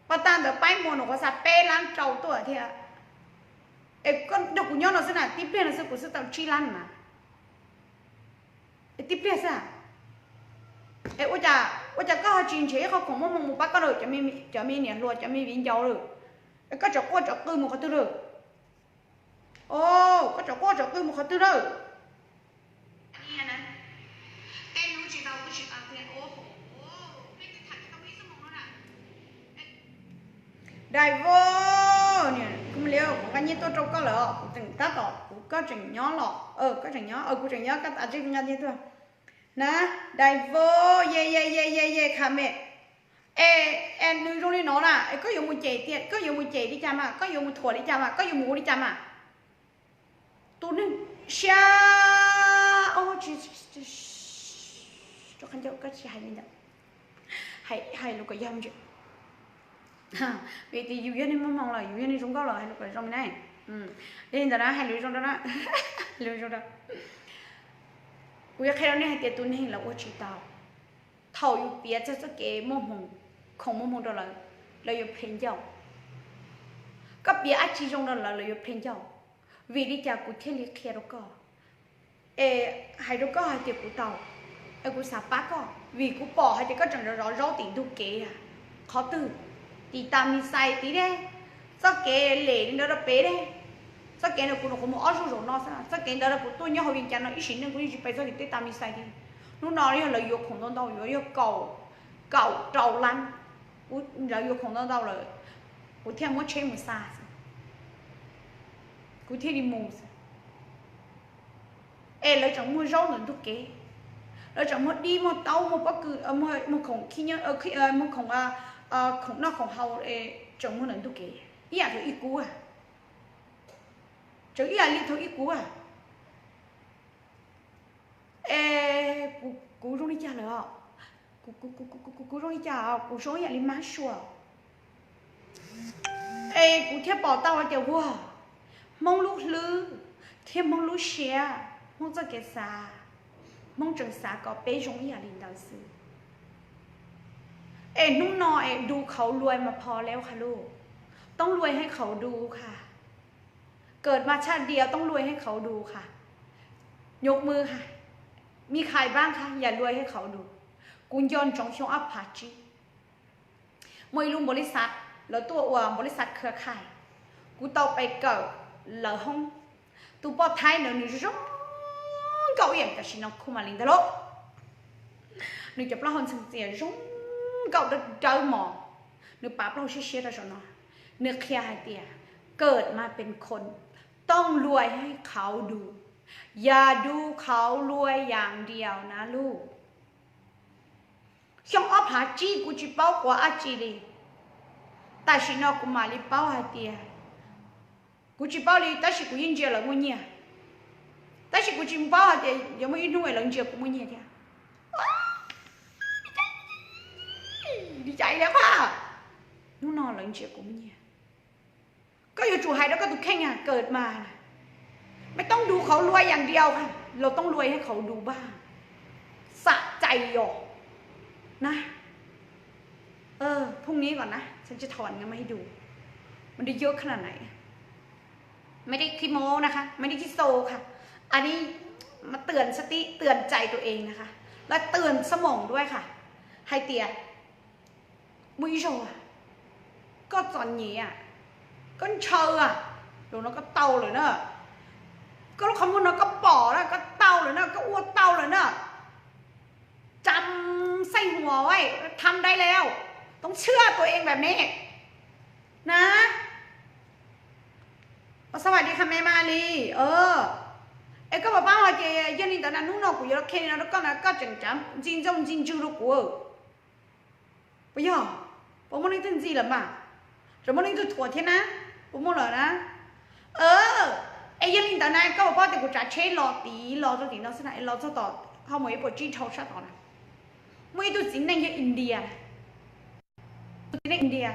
Pas tag ntawd paib muas nws qhuav xa peb lab rau tuaj thiab. Es koj nrog kuv nyob no xwb na, tib pliag no xwb kuv xwb tau tsib lab na. Es tib pliag xwb. Es ua cas koj ho tsis nrhiav ib qho khoom muaj hmoo mus pab koj lawm, cov me niam hluas cov me viv ncaus lawm? Es koj tseem quaj tseem qw mus qhov twg lawm? Koj tseem quaj tseem qw mus qhov twg lawm? Daiv Vos, kuv nqa nyiaj tuaj rau koj lawm, kuv tseem tab tom, kuv, koj tseem nyob los? Koj tseem nyob, kuv tseem nyob, koj tas zeb nqa nyiaj tuaj na. Daiv Vos, ye ye ye ye ye kha me. Es, es nws zoo li no na, es koj yuav mus cem tias, koj yuav mus cem li cas mas, koj yuav mus thuam li cas mas, koj yuav mus ua li cas mas? Tus neeg siab, rau qhov ncauj koj tsis hais li ntawd. hais lus kom yog ntsis, vim tias yus yog neeg muaj hmoo lawm, yus yog neeg zoo nkauj lawm, hais lus kom zoo na. Yog li ntawd na, hais lus zoo rau na, hais lus zoo rau. Kuv yuav qhia rau nej hais tias tus neeg lawv ua tsis tau. Thaum yus piav txog txoj kev muaj hmoo, khoom muaj hmoo rau lawv, lawv yuav phem ncauj. Koj piav dab tsi zoo rau lawv, lawv yuav phem ncauj. Vim li cas kuv thiaj li qhia rau koj, es hais rau koj hais tias kuv tau, es kuv xav pab koj, vim kuv pom hais tias koj tseem zov zaub tim ntug kev, qhov twg, tim tas mis xais tid ne, txoj kev lem li ntawd rau pem ne. Txoj kev ntawd kuv nyuam qhuav mus ob zaug zaum no xwb, txoj kev ntawd kuv tuaj nyob hauv Vias Cas no ib sim neej kuv yeej tsis pem txoj kev tej tas mis xais tid. Hnub no yog lawv yuav khoom ntau ntau, yuav yog kaum, kaum rau lab, lawv yuav khoom ntau ntau lawm, kuv thiaj muab tsheb mus xa xwb, kuv thiaj li mus xwb. Es lawv tseem muag zaub ntawm ntug kev, lawv tseem muag dib, muag taub, muag pob kws, muag khoom, muag khoom, khoom noj khoom haus, tseem muag ntawm ntug kev ib yam thaum ib kuv, tseem ib yam li thaum ib kuv. Es kuv zoo li cas lawm os? Kuv zoo li cas, kuv zoo ib yam li mab sua. Es kuv thiaj pom tau hais tias ua, Hmoob lub hlwb thiab Hmoob lub siab, Hmoob txoj kev xav, Hmoob tseem xav kom peb zoo ib yam li ntawd xwb. Es hnub no es du khauv luai mas pho leu qha luj, toob luai heej khauv du qha, kawm mas tshaj dias toob luai heej khauv du qha. Nyuj mw ha, mi khai npaab qha yam luai heej khauv du. Kuv nco ntsoov xyoo ob phav tsib, muaj ib lub npaum li xav, lawv tuaj ua npaum li xav khwv khai, kuv tau pes kawm lawv hoob. Tus poj thaib ntawd nws zoo nkauj ib yam tam sim no khu mam li ntag lauj. Nws cov plaub hau ntxhee txias zoo nkauj dawb dawb mos, nws pav plaub hau siab siab rau saum no. Nws qhia hais tias เกิดมาเป็นคน ต้องรวยให้เขาดู อย่าดูเขารวยอย่างเดียวนะลูก Xyoo ob phav tsib kuv tsis paub quav dab tsi li. Tam sim no kuv mam li paub hais tias, kuv tsis paub li tab sis kuv yeej ntsia lawv muaj nyiaj. Tab sis kuv tsis paub hais tias yuav muaj ib hnub es lawv ntsia kuv muaj nyiaj thiab. Li cas li a, hnub no lawv ntsia kuv muaj nyiaj. Koj yuav tsum hais rau koj tus kheej a, เกิดมา na, ไม่ต้องดูเขารวยอย่างเดียว เราต้องรวยให้เขาดูบ้าง สะใจ yos na. พรุ่งนี้ก่อนนะ ฉันจะถอนเงินมาให้ดู มันได้เยอะขนาดไหน ไม่ได้ขี้โม้นะคะ ไม่ได้ขี้โซค่ะ อันนี้มาเตือนสติเตือนใจตัวเองนะคะ และเตือนสมองด้วยค่ะ hais tias muaj ib zaug koj txom nyem, koj ntshaw, zaum no koj tau lawm na. Koj lub qhov muag no koj pom na, koj tau lawm na, koj ua tau lawm na. จำไส้หัวไว้ ทำได้แล้ว ต้องเชื่อตัวเองแบบนี้ นะ สวัสดีค่ะแม่มาลี Es koj puas paub hais tias yog li ntawd na, hnub no kuv yuav los qhia li no rau koj na, koj tseem tsav ntxi ntxaug ntxi ntswg rau kuv, puas yog? Puas muaj leej twg ntxi lawm mas? Tseem muaj leej twg thuam thiab na? Puas muaj lawm na? Es yog li ntawd na, koj puas paub tias kuv tsav tsheb los tid los rau tim no xwb na, es los txog tom hauv mus ib puas tsib dhau sab tod na, muaj ib tug txiv neej yog India, tus txiv neej India,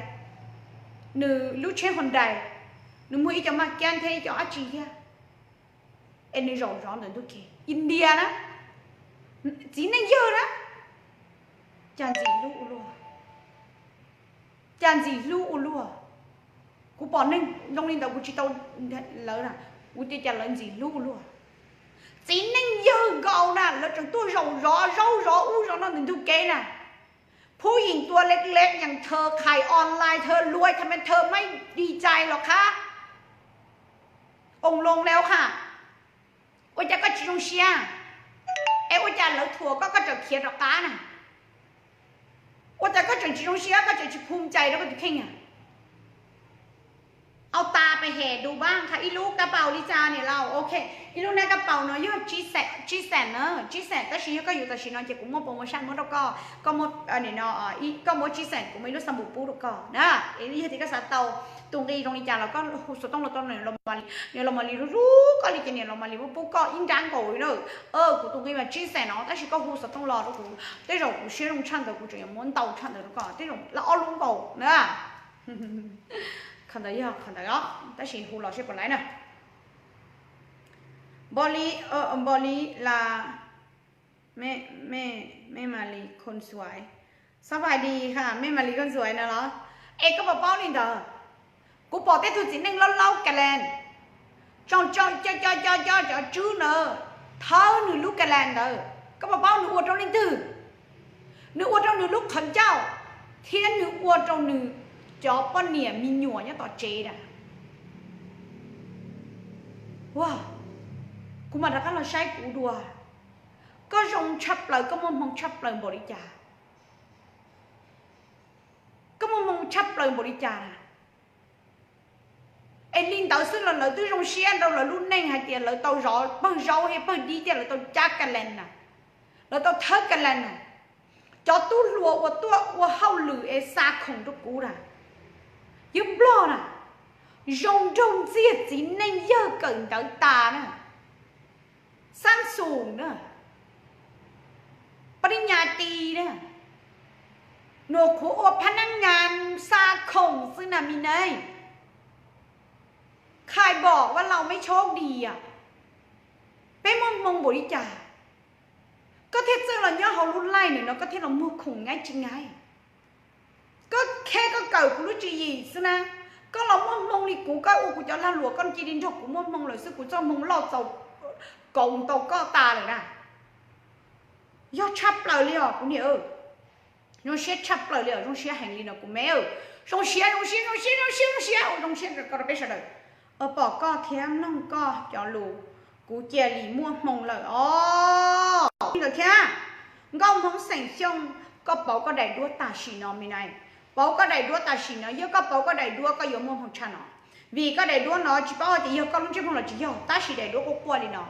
nws lub tsheb Hyundai, nws muag ib co maj kiab thiab ib co dab tsi thiab, es nws zaum zov ntawm ntug kev India na, txiv neej yawg na, cas ntxim hlub ua luaj, cas ntxim hlub ua luaj. Kuv pom neeg zoo li ntawd kuv tsis tau lawv na, kuv tias cas lawv ntxim hlub ua luaj. Txiv neej yawg nkaus na, lawv tseem tuaj zaum zov zaub zov ub zov no ntawm ntug kev na. ผู้หญิงตัวเล็กๆอย่างเธอขายออนไลน์ เธอรวย ทำไมเธอไม่ดีใจหรอคะ องค์ลงแล้วค่ะ Ua cas koj tsis zoo siab? Es ua cas lawv thuam koj koj tseem khiav rov qab na? Ua cas koj tseem tsis zoo siab, koj tseem tsis phu cai rau koj tus kheej a? Au tas pes hem du baj qha ib lub kab paus li cas niam laus. Ok, ib lub nab kab paus no yog tsib xees na, tsib xees, tab sis yog koj yuav tam sim no ces kuv muaj promotion muab rau koj, koj muab no, koj muab tsib xees kuv muaj ib lub xab npum pub rau koj na. Yog tias koj xav tau tus nqi zoo li cas los koj hu xov tooj los tau niam laus Malis, niam laus Malis hlub hlub koj li ces niam laus Malis muab pub koj ib nrab nkaus li na. Kuv tus nqi mas tsib xees no tab sis koj hu xov tooj los rau kuv, tej zaum kuv siab zoo tshaj ntawd kuv tseem yuav muab ntau tshaj ntawd rau koj, tej zaum lawm ob lub nkaus na. Qhov ntawd yog qhov ntawd os, tab sis hu los seb puas laiv na. Npaum li, npaum li las, me, me, me Malis khon xuav, xab vais di ha, me Malis khon xuav no los? Es koj puas paub li ntawd, kuv pom tej tug txiv neej laub laub ka lees, tsoom co co co cov tswb ntawd thawb nws lub ka lees ntawd, koj puas paub nws ua rau leej twg? Nws ua rau nws lub qhov ncauj thiab nws ua rau nws cov poj niam me nyuam nyob tom tsev na. Ua, kuv mam rov qab los saib kuv dua. Koj zoo tshaj plaws, koj muaj hmoo tshaj plaws npaum li cas? Koj muaj hmoo tshaj plaws npaum li cas? Es li ntawd xwb los lawv twb zoo siab rau lawv lub neej hais tias lawv tau zov pawg zaub thiab pawg dib thiab lawv tau cab ka lees na, lawv tau thawb ka lees na. Cov tub hluas uas tuaj ua hauj lwm es xa khoom rau kuv na, yawg Nplog na, zoo nraug ntxiag txiv neej yawg kawm ntawv tas na, xab xum na, pab nij nyas tis na, nws qhuav ua phab nab nyas xa khoom xwb na mi nab. Khai bom vaj laus meb chob dis, peb muaj hmoo npaum li cas? Koj thiaj txawj los nyob hauv lub laij no koj thiaj los muag khoom nyab tsis nyab. Koj kheb koj kawm kuv lub tswv yim xwb na. Koj los muaj hmoo li kuv, koj ua kuv cov lag luam koj cia li nrog kuv muaj hmoo lawm xwb, kuv txoj hmoo loj txaus kaus tau koj tas lawm na. Yog tshaj plaws li os kuv niam. Zoo siab tshaj plaws li os, zoo siab heev li no kuv me. Zoo siab, zoo siab, zoo siab, zoo siab, zoo siab, zoo siab rau peb sawv daws. Pom koj thiab mloog koj cov lus, kuv cia li muaj hmoo lawm os. Li ntawd thiab, nkauj hmoob xeem Xyooj, koj pauv koj daim duab tam sim no me na. Pauv koj daim duab tam sim no, yog koj pauv koj daim duab koj yuav muaj hmoo tshaj no. Vim koj daim duab no tsis paub hais tias yog koj lub ntsej muag los tsis yog, tab sis daim duab quaj quaj li no,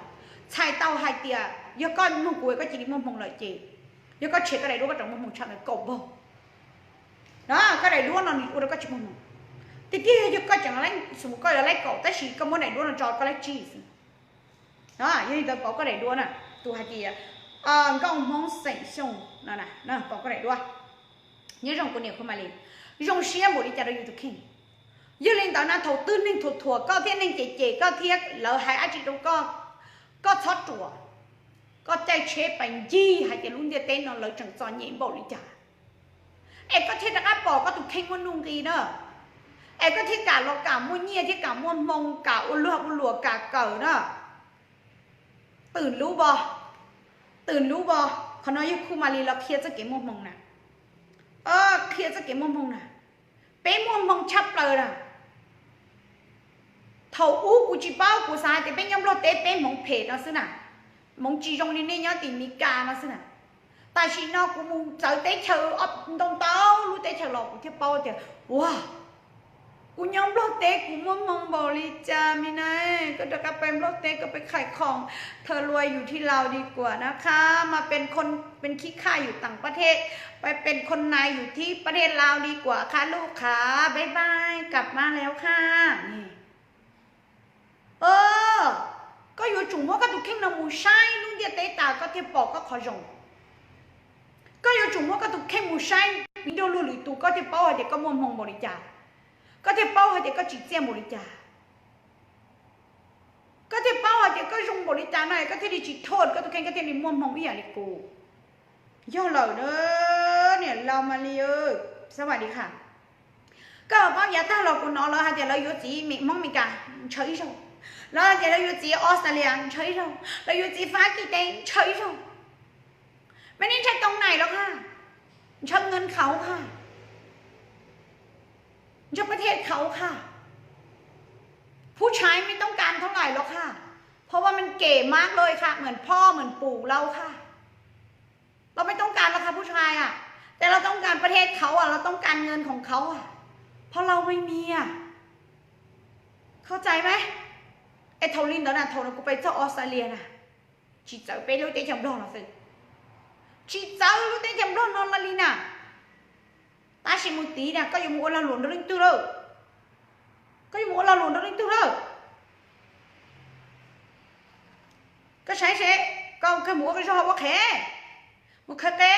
txhais tau hais tias yog koj mloog kuv koj cia li muaj hmoo lawm ces, yog koj tshem koj daim duab koj rov muaj hmoo tshaj ntawd kaum npaug. Koj daim duab no nws ua rau koj tsis muaj hmoo. Tiag tiag yog koj tseem, xu koj yuav laib kaum tab sis koj muab daim duab no tso koj laib tsib xwb. Yog li ntawd pauv koj daim duab na, tus hais tias nkauj hmoob xeem Xyooj no, pauv koj daim duab. Nyob zoo kuv niam kuv Malis, zoo siab npaum li cas rau yus tus kheej. Yog li ntawd na thaum twg neeg thuam thuam koj thiab neeg cem cem koj thiab lawv hais dab tsi rau koj, koj txhob ruam. Koj caij tsheb pais ncig hais tias lub ntiaj teb no lawv tseem txom nyem npaum li cas. Es koj thiaj rov qab pom koj tus kheej muaj nuj nqis na. Es koj thiaj kam los kam muaj nyiaj thiab kam muaj hmoo kam ua luag ua luam kam kawm na. Twm lub os, twm lub os, qhov no yog kuv Malis los qhia txoj kev muaj hmoo na. Qhia txoj kev muaj hmoo na. Peb muaj hmoo tshaj plaws na. Thaum ub kuv tsis paub, kuv xav hais tias peb nyob Nplog teb peb hmoov phem no xwb na, hmoov tsis zoo li nej nyob tim Mes Kas no xwb na. Tam sim no kuv mus txawv teb chaws, ntau ntau lub teb chaws los kuv thiaj paub tias, ua, kuv nyob Nplog teb kuv muaj hmoo npaum li cas me na. Koj rov qab pais Nplog teb koj pais khais khoom, thaum luas yus thi laus di kuam na qha, mas pes khib khaj yus teem pab thej, pes khib nais yus thib pab thej laus di kuam qha luj qha, bais bais kam mas le qha. Koj yuav tsum muab koj tus kheej no mus saib lub ntiaj teb tas koj thiaj pom koj qhov zoo. Koj yuav tsum muab koj tus kheej mus saib nrog luag lwm tus koj thiaj paub hais tias koj muaj hmoo npaum li cas, koj thiaj paub hais tias koj tsim txiaj npaum li cas. Koj thiaj paub hais tias koj zoo npaum li cas no koj thiaj li tsis thoj koj tus kheej, koj thiaj li muaj hmoo ib yam li kuv. Yog lawm na, niam laus Malis, xab vais di qha. Koj paub yav tag los kuv hnov lawv hais tias lawv yuav txiv Hmoob Mes Kas ntshaw ib zaug, lawv hais tias lawv yuav txiv Australia ntshaw ib zaug, lawv yuav txiv Fab Kis teb ntshaw ib zaug. Mas nej ntshaw too nais los qha, ntshaw ngân khấu qha, ntshaw ประเทศเขาค่ะ ผู้ชายไม่ต้องการเท่าไหร่หรอกค่ะ เพราะว่ามันเก๋มากเลยค่ะ เหมือนพ่อเหมือนปู่เราค่ะ เราไม่ต้องการหรอกค่ะผู้ชายอ่ะ แต่เราต้องการประเทศเขาอ่ะ เราต้องการเงินของเขาอ่ะ เพราะเราไม่มีอ่ะ Kho txais mas. Es thaum li ntawd na, thaum no kuv pais txog Australia na, tsis txawv peb lub teb chaws Nplog no xwb, tsis txawv lub teb chaws Nplog no li na. Tab sis mus tid na, koj yuav mus ua lag luam nrog leej twg lawm? Koj yuav mus ua lag luam nrog leej twg lawm? Koj saib seb, koj kawg mus ua zog ua qhev, mus khaws qe.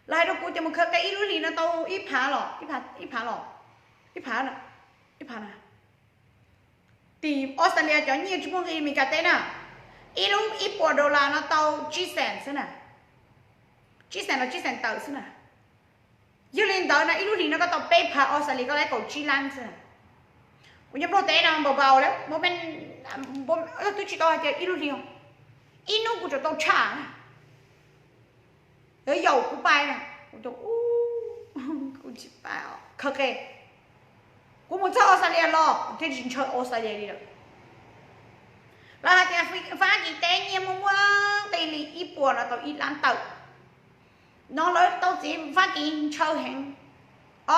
Lawv hais rau kuv tias mus khaws qe ib lub hlis no tau ib phav los, ib phav los, ib phav, ib phav na. Tim Australia cov nyiaj tsis muaj nqi Meskas teb na, ib lub ib puas dollar no tau tsib xees xwb na, tsib xees los tsib xees tawm xwb na. Yog li ntawd no ib lub hlis no koj tau peb phav Australia, koj lab kaum tsib lab xwb na. Kuv nyob Nplog teb no npaum npaum li, twb tsis tau hais tias ib lub hlis, ib hnub kuv tsum tau tshaj na. Yaum kuv pais na, kuv tsis pais, khaws qe. Kuv mus txog Australia los kuv thiaj tsis ntshaw Australia li lawm. Lawv hais tias Fab Kis teb nyiaj muaj muaj nqi li ib puas no tau ib lab tawm. No lawv tau txiv Fab Kis ntshaw heev.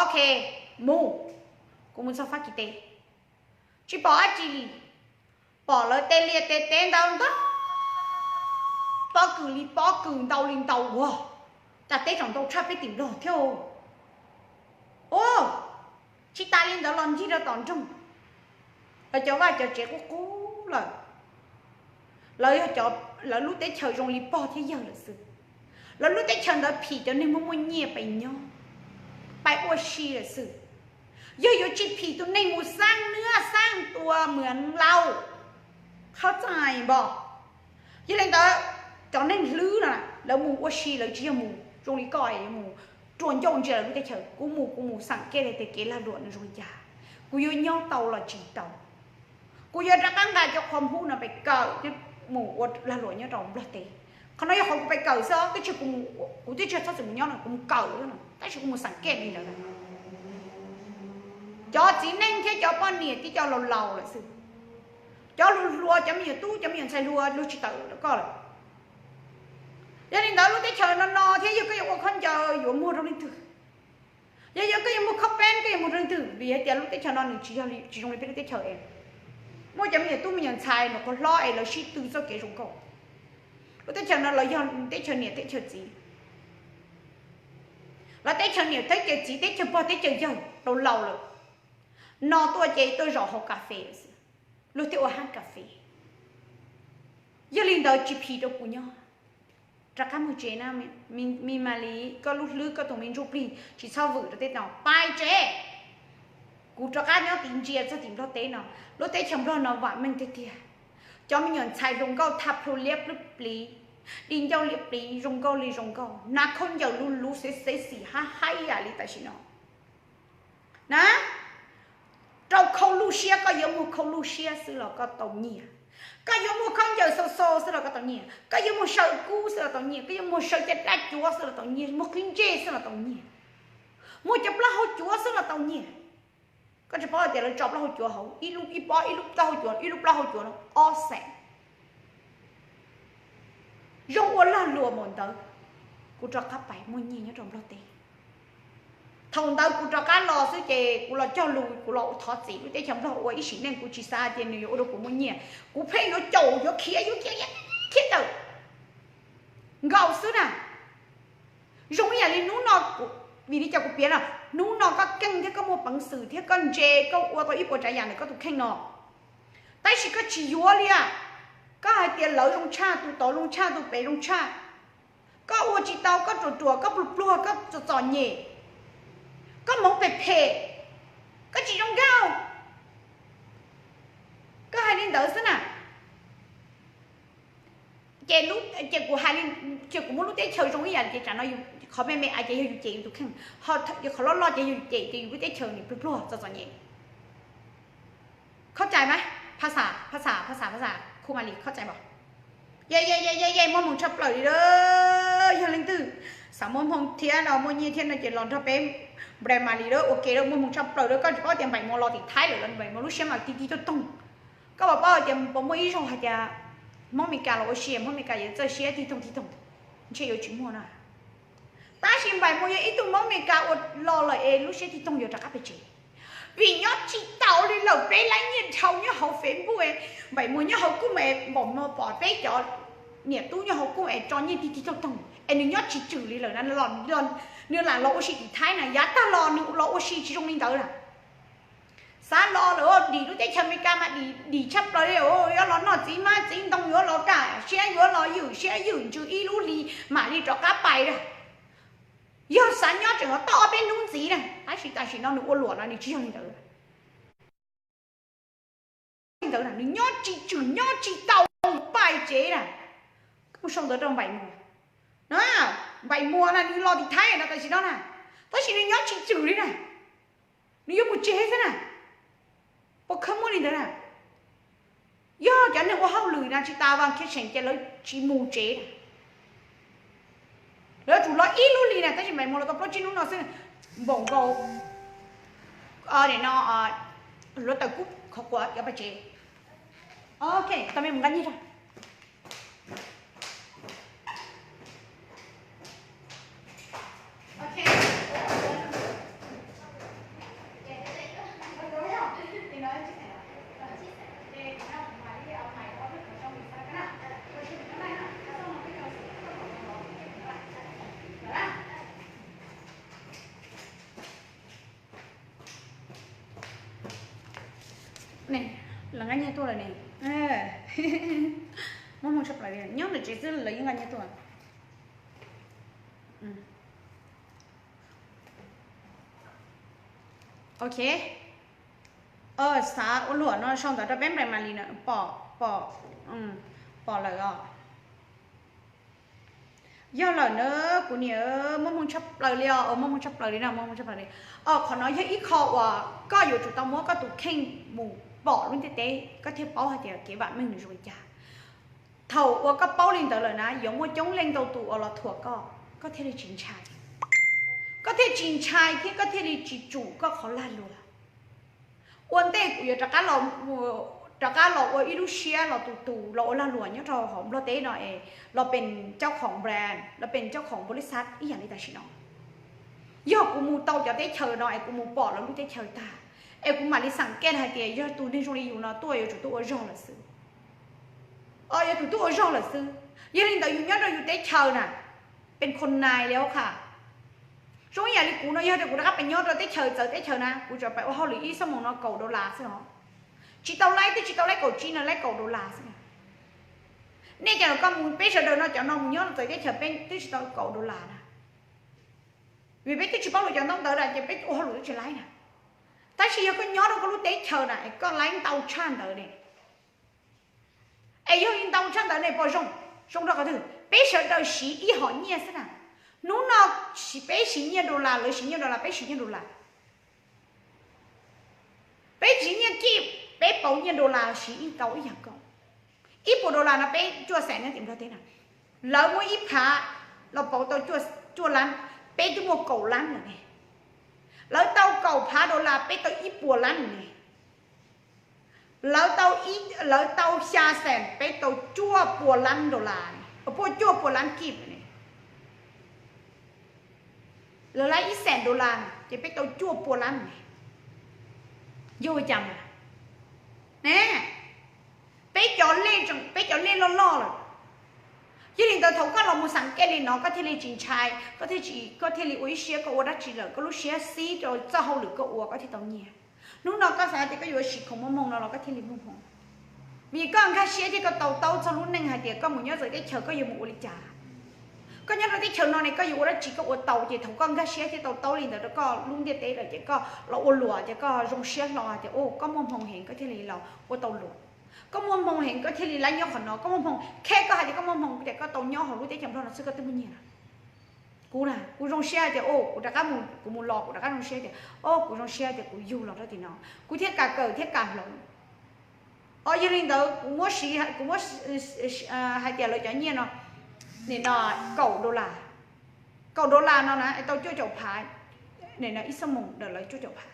Ok, mus. Kuv mus txog Fab Kis teb, tsis pom dab tsi li. Pom lawv tej liaj tej teb ntau ntau, pob kws li pob kws, ntau li ntau ua, cas teb tseem ntau tshaj peb tim Nplog thiab. Ua, tsis tas li ntawd los ncig rau tom nroog, lawv cov vaj cov tsev qub qub lawm. Lawv yog, lawv lub teb chaws zoo li pog thiab yawg lawm xwb. Lawv lub teb chaws ntawd phim cov neeg muaj muaj nyiaj pais nyob, pais ua si lawm xwb. Yog yuav tsis phim tus neeg mus xaj nuab xaj tua muas lauj, qhov txais npog. Yog li ntawd, cov neeg hlwb no lawv mus ua si, lawv tsis yog mus zoo li koj yuav mus rua ncauj ntsia lawv lub teb chaws. Kuv mus, kuv mus xam kev tias kev lag luam no zoo li cas, kuv yuav nyob tau los tsis tau. Kuv yuav rov qab nqa cov qhov npub no pais kawm thiab mus ua lag luam nyob rau Nplog teb. Qhov no yog qhov kuv pais kawm xwb, teb chaws kuv, kuv twb tsis txhob txwm mus nyob no, kuv mus kawm, tab sis kuv mus xam kev li ntawd. Cov txiv neej thiab cov poj niam tib co laus laus lawm xwb, cov hluas hluas, cov me nyuam tub, cov me nyuam ntxhais hluas luag tsis tawm rau koj lawm. Yog li ntawd lub teb chaws no no thiab yog koj yuav ua khaub ncaws yuav muag rau leej twg? Yog, yog koj yuav muag khob peb koj yuav muag rau leej twg? Vim hais tias lub teb chaws no nws tsis zoo li peb lub teb chaws es muaj cov me nyuam tub me nyuam ntxhais nws qhuav hlob es lawv sib tw txoj kev zoo nkauj. Lub teb chaws no lawv yog teb chaws niam teb chaws txiv, lawv teb chaws niam teb chaws txiv, teb chaws pog teb chaws yawg laus laus lawm, no tuaj ces tuaj zaum haus kas fes, luag thiaj ua hab kas fes. Yog li ntawd tsis phim rau kuv nyob, rov qab mus tsev na. Me Malis, koj lub hlwb koj tus me ntsuj plig tsis txhob vwm rau tej no, pais tsev. Kuv rov qab nyob tid ntsia txog tim Nplog teb no, lub teb chaws Nplog no vam meej tiag tiag. Cov me nyuam ntxhais hluas nkauj thaj plhu liab plub pliv, di ncauj liab pliv, zoo nkauj li zoo nkauj, hnav khaub ncaws luv luv xev xev xim hab haib yam li tam sim no na. Rau khau luj siab, koj yuav muag khau luj siab xwb los koj tau nyiaj, koj yuav muag khaub ncaws xau xau xwb los koj tau nyiaj, koj yuav muag saw kub xwb los tau nyiaj, koj yuav muag saw caj dab cuav xwb los tau nyiaj, muag qhib ntsej xwb los tau nyiaj, muag cov plaub hau cuav xwb los tau nyiaj. Koj tsis paub hais tias lawv tso plaub hau cuav hauv ib lub, ib pob, ib lub plaub hau cuav, ib lub plaub hau cuav no ob xees. Zoo ua lag luam npaum ntawd, kuv rov qab pais muaj nyiaj nyob rau Nplog teb. Thaum ntawd kuv rov qab los xwb ces kuv los cog lus, kuv los thov txim lub teb chaws Nplog ua ib sim neej, kuv tsis xav tias nws yuav ua rau kuv muaj nyiaj. Kuv pheej yuav caum, yuav khiav, yuav khiav, khiav tawm nkaus xwb na. Zoo ib yam li hnub no, vim li cas kuv piav no, hnub no koj keej thiab koj muaj peev xwm thiab koj ntse, koj ua tau ib puas tsav yam ntawm koj tus kheej no, tab sis koj tsis yuav li. Koj hais tias lawv zoo tshaj, tus tod zoo tshaj, tus pem zoo tshaj. Koj ua tsis tau, koj ruam ruam, koj pluag pluag, koj txom txom nyem, koj hmoov phem phem, koj tsis zoo nkauj. Koj hais li ntawd xwb na. Ces, ces kuv hais li, ces kuv muab lub teb chaws zoo ib yam ces tsam no qhov me me a ces yog yus cem yus tus kheej, ho qhov loj loj ces yog yus cem ces yus lub teb chaws nim pluag pluag txom txom nyem. Khob cai mas, phas xas, phas xas, phas xas, phas xas, khu ma li khob cai mas. Ye ye ye ye ye, muaj hmoo tshaj plaws li. Yog leej twg xav muaj hmoo thiab no, muaj nyiaj thiab no ces los nrog peb nplai ma li lawm, ua ke lawm, muaj hmoo tshaj plaws lawm. Koj tsis paub tias Npaim Muas los tim Thaib lawm los Npaim Muas lub siab mas tib tib tuag toog. Koj puas paub tias puas muaj ib zaug hais tias Hmoob Meskas los ua si, Hmoob Meskas yuav txawj siab tib toog tib toog? Ntshe yuav tsis muaj na. Tab sis Npaim Muas yog ib tug Hmoob Meskas uas los lawm es lub siab tib toog yuav rov qab pem tsev. Vim nyob tsis taus li lawm, peb laib nyiaj dhau nyob hauv Facebook, Npaim Muas nyob hauv Kuj es npaum no pom peb cov niam tub nyob hauv Kuj es tso nyiaj tig tig toog toog es nws nyob tsis tswm li lawm na. Nws lam los ua si tim Thaib na, yav tag los nws los ua si tsis zoo li ntawd na. Xav los lawm, dim lub teb chaws Amelikas mas dim tshaj plaws li, yuav los noj txiv hmab txiv ntoo, yuav los kaj siab, yuav los ywm siab ywm ntsws ib lub hli mam li rov qab pais na. Yog xav nyob tseem toj ob peb hnub ntxiv na, tab sis tam sim no nws ua luam no nws tsis yog li ntawd. Li ntawd na, nws nyob tsis tswm nyob tsis tau, pais tsev na. Koj mus sau ntawv rau Npaim Muas na, Npaim Muas na nws los tim Thaib no tam sim no na, tab sis nws nyob tsis tswm li na, nws yuav mus tsev xwb na. Puas khawb muaj li ntawd na? Yog cov neeg ua hauj lwm na tsis tas vas khiav seem ces lawv tsis mus tsev na. Lawv yuav tsum los ib lub hli na, tab sis Npaim Muas los tau plaub tsib hnub no xwb, npaum nkaus no, hluav taws kub khov quav cov pais tsev. Ok, tau me mus nqa nyiaj rau. Lawv nqa nyiaj tuaj lawm ne. Muaj hmoo tshaj plaws li, nyob ntawm tsev xwb lawv yeej nqa nyiaj tuaj. Ok, xav ua luam no sau ntawv rau peb nplam mas li na, pom, pom, pom lawm os. Yog lawm na, kuv niam, muaj hmoo tshaj plaws li os, muaj hmoo tshaj plaws li na, muaj hmoo tshaj plaws li. Os, qhov no yog ib qho uas koj yuav tsum tau muab koj tus kheej mus pom lub ntiaj teb, koj thiaj paub hais tias kev vam meej nws zoo li cas. Thaum uas koj paub li ntawd lawm na, yuav muaj coob leej ntau tus uas los thuam koj, koj thiaj li tsis ntshai. Koj thiaj tsis ntshai thiab koj thiaj li tsis tsum koj qhov lag luam. Ua ntej kuv yuav rov qab los, rov qab los ua ib lub siab los tus tus los ua lag luam nyob rau hauv Nplog teb no es los pem coj khoom brand, los pem coj khoom npaum li xav ib yam li tam sim no. Yog kuv mus tau cov teb chaws no es kuv mus pom lawv lub teb chaws tag, es kuv mam li xam kej hais tias yog tus neeg zoo li yus no tuaj yuav tsum tuaj ua zog lawm xwb. Yuav tsum tuaj ua zog lawm xwb. Yog li ntawd yus nyob rau yus teb chaws na, pes khos nais li qha. Zoo ib yam li kuv no, yog tias kuv rov qab pes nyob rau teb chaws txawv teb chaws na, kuv tsuas pes ua hauj lwm ib xuab moos no kaum dollar xwb os. Tsis tau laib, twb tsis tau laib kaum tsib no, laib kaum dollar xwb. Nej cov no koj mus, peb sawv daws no cov no mus nyob txawv teb chaws peb twb tsis tau kaum dollar na. Vim peb twb tsis paub lawv cov ntaub ntawv na ces peb ua hauj lwm twb tsis laib na. Tab sis yog koj nyob rau koj lub teb chaws na es koj laib ntau tshaj ntawd ne, es yog li ntau tshaj ntawd ne puas zoo? Zoo rau qhov twg? Peb sawv daws siv ib hom nyiaj xwb na. Hnub no peb siv nyiaj dollar, lawv siv nyiaj dollar, peb siv nyiaj dollar. Peb siv nyiaj kij, peb pauv nyiaj dollar siv ib tau ib yam nkaus. Ib puas dollar no peb cuaj xees nyob tim Nplog teb na. Lawv muaj ib phav los pauv tau cuaj lab, peb twb muaj kaum lab lawm ne. Lawv tau kaum phav dollar, peb tau ib puas lab ne. Lawv tau, lawv tau xya xees, peb tau cuaj puas lab dollar, puaj cuaj puas lab kij ne. Lawv laib ib xees dollar ces peb tau cuaj puas lab ne. Yog ua cas mas ne? Peb cov, peb cov lej loj loj lawm. Yog li ntawd thaum koj los mus xam kej li no koj thiaj li tsis ntshai, koj thiaj li ua ib siab koj ua dab tsi lawm, koj lub siab xib rau txoj hauj lwm koj ua koj thiaj tau nyiaj. Hnub no koj xav tias koj yuav ua si khoom muaj hmoo no los koj thiaj li muaj hmoo. Vim koj nkag siab thiab koj to taub txog lub neej hais tias koj mus nyob txawv teb chaws koj yuav mus ua li cas. Koj nyob rau teb chaws no ne koj yuav ua dab tsi koj ua tau, ces thaum koj nkag siab thiab to taub li ntawd rau koj lub ntiaj teb lawm ces koj los ua luam ces koj zoo siab hlo hais tias, o, koj muaj hmoo heev koj thiaj li los ua tau luam. Koj muaj hmoo heev koj thiaj li laib nyob qhov no, koj muaj hmoo, khe koj hais tias koj muaj hmoo ces koj tau nyob hauv lub teb chaws Nplog no xwb koj twb muaj nyiaj lawm. Kuv na, kuv zoo siab tias, o, kuv rov qab mus, kuv mus los kuv rov qab zoo siab tias, o, kuv zoo siab tias kuv yug los rau tim no, kuv thiaj kam kawm thiab kam hloov. O, yog li ntawd kuv muab siv, kuv muab hais tias lawv cov nyiaj no, nim no kaum dollar, kaum dollar no na tau cuaj caum phav, nim no ib xuab moos ntawm lawv cuaj caum phav.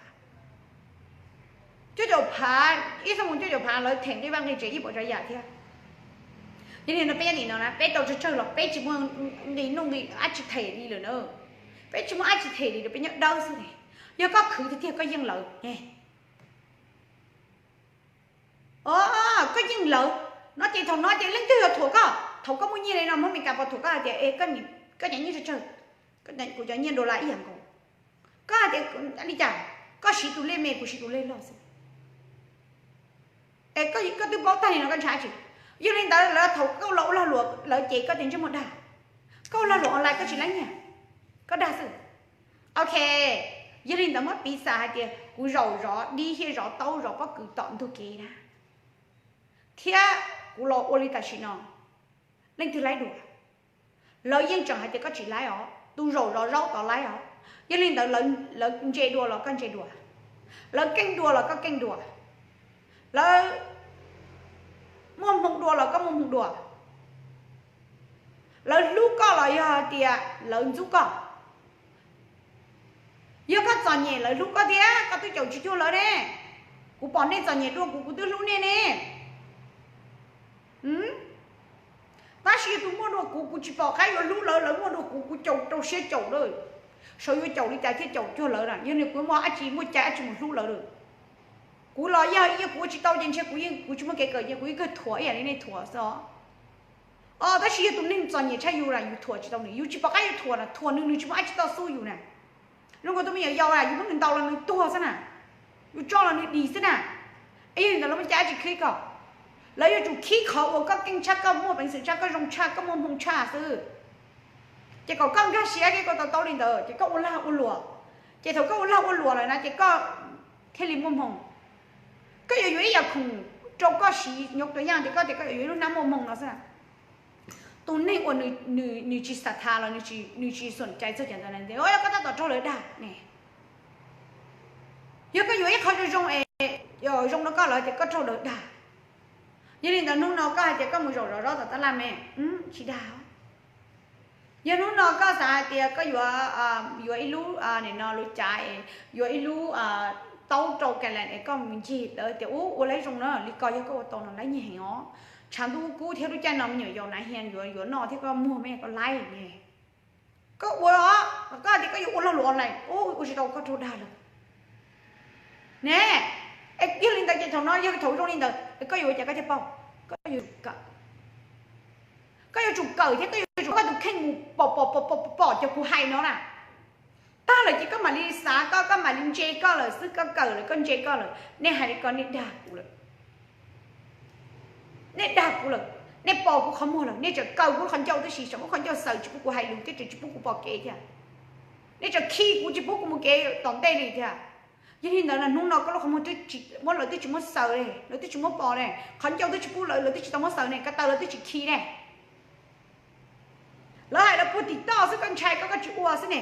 Cuaj caum phav, ib xuab moos cuaj caum phav lawv them nqi vaj nqi tsev ib puas tsav yam thiab. Yog li no peb nyob nim no na peb tau tsawg tsawg los peb tsis muaj nqi nuj nqi dab tsi them li lawm na. Peb tsis muaj dab tsi them li lawm, peb nyob dawb xwb ne. Yog koj khwv tiag tiag koj yeej lawv ne. Os, koj yeej lawv no ces thaum no ces leej twg yuav thuam koj? Thaum koj muaj nyiaj li no Hmoob Meskas puas thuam koj hais tias, e, koj cov nyiaj tsawg tsawg, kuv cov nyiaj dollar ib yam nkaus. Koj hais tias li cas? Koj siv tus lej me, kuv siv tus lej loj xwb. Es koj twb paub tag li no koj ntshai dab tsi? Yog li ntawd lawv thaum koj los ua lag luam lawv ces koj tias ntsej muag dag. Koj ua lag luam online koj tsis laib nyiaj, koj dag xwb. Ok, yog li ntawd muab piv xam hais tias kuv zaum zov dib thiab zov taub zov pob kws tom ntug kev na, thiab kuv los ua li tam sim no, leej twg laib dua? Lawv yeej tseem hais tias koj tsis laib os, tus zaum zov zaub tod laib os. Yog li ntawd lawv ntse dua los koj ntse dua, lawv keej dua los koj keej dua, lawv muaj hmoo dua los koj muaj hmoo dua, lawv hlub koj los yog hais tias lawv ntxub koj. Yog koj txom nyem lawv hlub koj thiab, koj twb caum tsis cuag lawv ne. Kuv pom nej txom nyem dua kuv, kuv twb hlub nej ne. Tab sis yog tus muaj dua kuv, kuv tsis pom qab yuav hlub lawv, lawv muaj dua kuv, kuv caum rau siab caum lawm. Sawv yuav caum li cas thiaj caum cuag lawv na, yog li kuv muaj dab tsi, muaj cai dab tsi mus hlub lawv lawm. Kuv los yog, yog kuv ua tsis tau ces ntshe kuv yeej, kuv tsis muaj kev kawm ces kuv yeej kawg thuam ib yam li nej thuam xwb os. Os, tab sis yog tus neeg txom nyem tshaj yus na, yus thuam tsis tau nws, yus tsis pom qab yuav thuam na, thuam nws, nws tsis muaj dab tsi txoj xub yus na. Zoo nkaus tus me nyuam yaus na, yus muab nws ntaus los nws tuag xwb na, yus tso los nws dig xwb na. Es yog li ntawd lawv muaj cai dab tsi khib koj? Lawv yuav tsum khib qhov uas koj keej tshaj, koj muaj peev xwm tshaj, koj zoo tshaj, koj muaj hmoo tshaj xwb. Ces kom koj nkag siab thiab koj to taub li ntawd ces koj ua lag ua luam. Ces thaum koj ua lag ua luam lawm na ces koj thiaj li muaj hmoo. Koj yuav yuav ib yam khoom rau koj siv, nyob tus yaj tias koj tias koj yuav yuav ib lub hnab muaj hmoo no xwb na. Tus neeg uas nws tsis xav tham los nws tsis xuam cai txog cov ntawd na, tias yog koj tab tom raug lawv dag ne. Yog koj yuav ib qho zoo zoo es zoo rau koj lawv tias koj raug lawv dag. Yog li ntawd hnub no koj hais tias koj mus zaum zov zaub tom tab laj me, tsis dag. Yog hnub no koj xav hais tias koj yuav, yuav ib lub, nim no lub cav es yuav ib lub taub rau ka las es koj mus ncig lawv tias ub ua laib zoo na li ko yog koj ua tau no laib nyiaj heev os. Tshav ntuj kub thiab lub caij no me nyuam yaus nav hias yuav yuav noj thiab koj muag me koj laib ne. Koj ua, koj tias koj yuav ua lag luam online ub ua tsis tau koj raug dag lawm ne. Yog li ntawd ces thaum no yog thaum zoo li ntawd koj yuav ua cas koj thiaj paub? Koj yuav tsum kawm, koj yuav tsum kawm thiab koj yuav tsum koj tus kheej mus pom pom pom pom cov kuv hais no na. Tag lawm ces koj mam li xav koj, koj mam li ntse koj lawm xwb, koj kawm lawm koj ntse koj lawm. Nej hais li ko nej dag kuv lawm. Nej dag kuv lawm, nej pos kuv qhov muag lawm, nej tseem kaw kuv qhov ncauj tib si, tseem muab qhov ncauj xaws tsis pub kuv hais lus thiab tseem tsis pub kuv pom kev thiab. Nej tseem khi kuv tsis pub kuv mus kev tom ntej li thiab. Yog li ntawd na hnub no koj lub qhov muag muab lawv twb tsis muab xaws li, lawv twb tsis muab pos ne, qhov ncauj twb tsis pub lawv, lawv twb tsis tau muab xaws ne, ko taw lawv twb tsis khi ne. Lawv hais lawv puag tim toj xwb, koj ntshai koj, koj tsis ua xwb ne.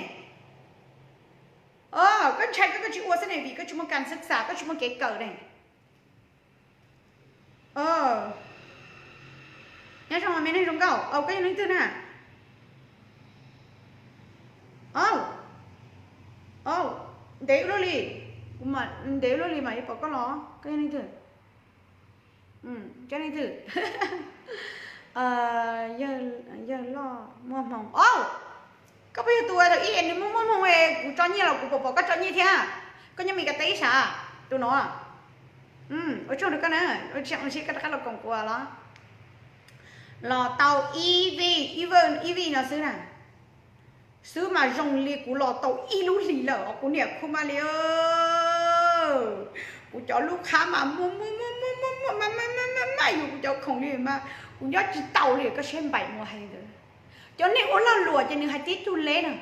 Koj ntshai koj, koj tsis ua xwb ne, vim koj tsis muaj kas xwb xas, koj tsis muaj kev kawm ne. Nyob zoo me neeg zoo nkauj, koj yog leej twg na? Ntev ua luaj li, kuv mam ntev ua luaj li mam li pom koj los, koj yog leej twg? Koj leej twg? Yawg loj muaj hmoo. Koj puas yog tus thaum ub nws muaj muaj hmoo es kuv tso nyiaj los kuv pom pom koj tso nyiaj thiab? Koj nyob Meskas teb sav? Tus no. Ua tsaug rau koj na, ua tsaug koj rov qab los koom kuv los. Los tau ib vij, ib vij, ib vij no xwb na. Xwb mas zoo li kuv los tau ib lub hlis lawm os kuv niam khu ma li. Kuv cov lub qhab mas muaj muaj muaj muaj muaj maj maj maj maj yus kuv cov khoom li mas kuv nyob tsis tau li, koj saib npaim mus hais li ntawd. Cov neeg ua lag luam ces nws hais tib tug leb na,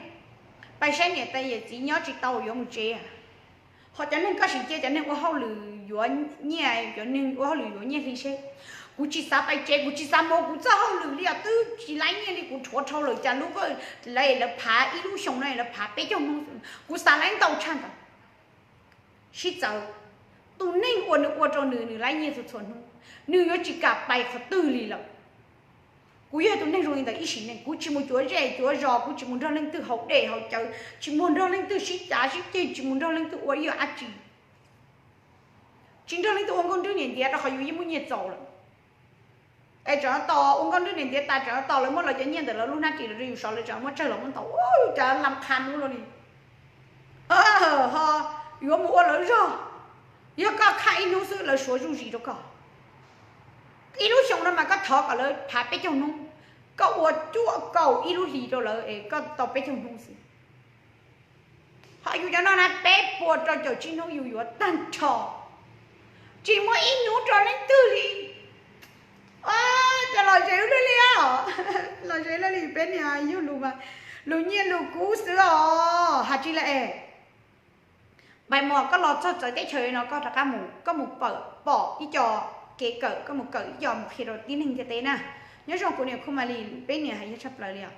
pais saib niam tais yawm txiv nyob tsis tau yuav mus tsev. Ho cov neeg koj sim cia cov neeg ua hauj lwm yuav nyiaj, cov neeg ua hauj lwm yuav nyiaj hli seb. Kuv tsis xav pais tsev, kuv tsis xav mus, kuv txoj hauj lwm li os twb tsis laib nyiaj li, kuv rhuav dhau lawm cas lub, lawv phav ib lub xyoo no lawv phav peb caug hnub, kuv xav laib ntau tshaj ntawd. Sib txawv, tus neeg uas nws ua rau nws, nws laib nyiaj txhua txhua hnub, nws yuav tsis kam pais qhov twg li lawm. Kuv yog tus neeg zoo li ntawd ib sim neej, kuv tsis mus cuav zej cuav zos, kuv tsis mus nrog leej twg haus dej haus cawv, tsis mus nrog leej twg sib cav sib ceg, tsis mus nrog leej twg ua ib yam dab tsi, tsis nrog leej twg ua nkauj nrwb niam ntiav rau qhov yus yeej muaj nyiaj txaus lawm. Es tsam no tos ua nkauj nrwb niam ntiav tas, tsam no tos lawv muab lawv cov nyiaj ntawm lawv lub hnab ris los rau yus sov, lawv tsam no muab tsawg los muab ntaus, cas lam qha nub luaj li. Ho yuav mus ua lawv zog, yog koj khaj ib hnub xwb lawv suav zuj zus rau koj. Ib lub xyoo no mas koj thov kom lawv phav peb caug hnub, koj ua cuaj kaum ib lub hlis rau lawv es koj tau peb caug hnub xwb. Ho yus cov no na peb puas rau caum tsib hnub yus yuav tag nrho, tsis muaj ib hnub rau leej twg li. Ces los ze laj li os, los ze laj li peb niag yug lus mas, lus nyiaj lus kub xwb os. Has tsis la es, Npais Mos, koj los txog txawv teb chaws no koj rov qab mus, koj mus pom ib co kev kawm, koj mus kawm ib co mus qhia rau tib neeg ntiaj teb na. Nyob zoo kuv niam Khu Mas Lis, peb niam hais yog tshaj plaws li os.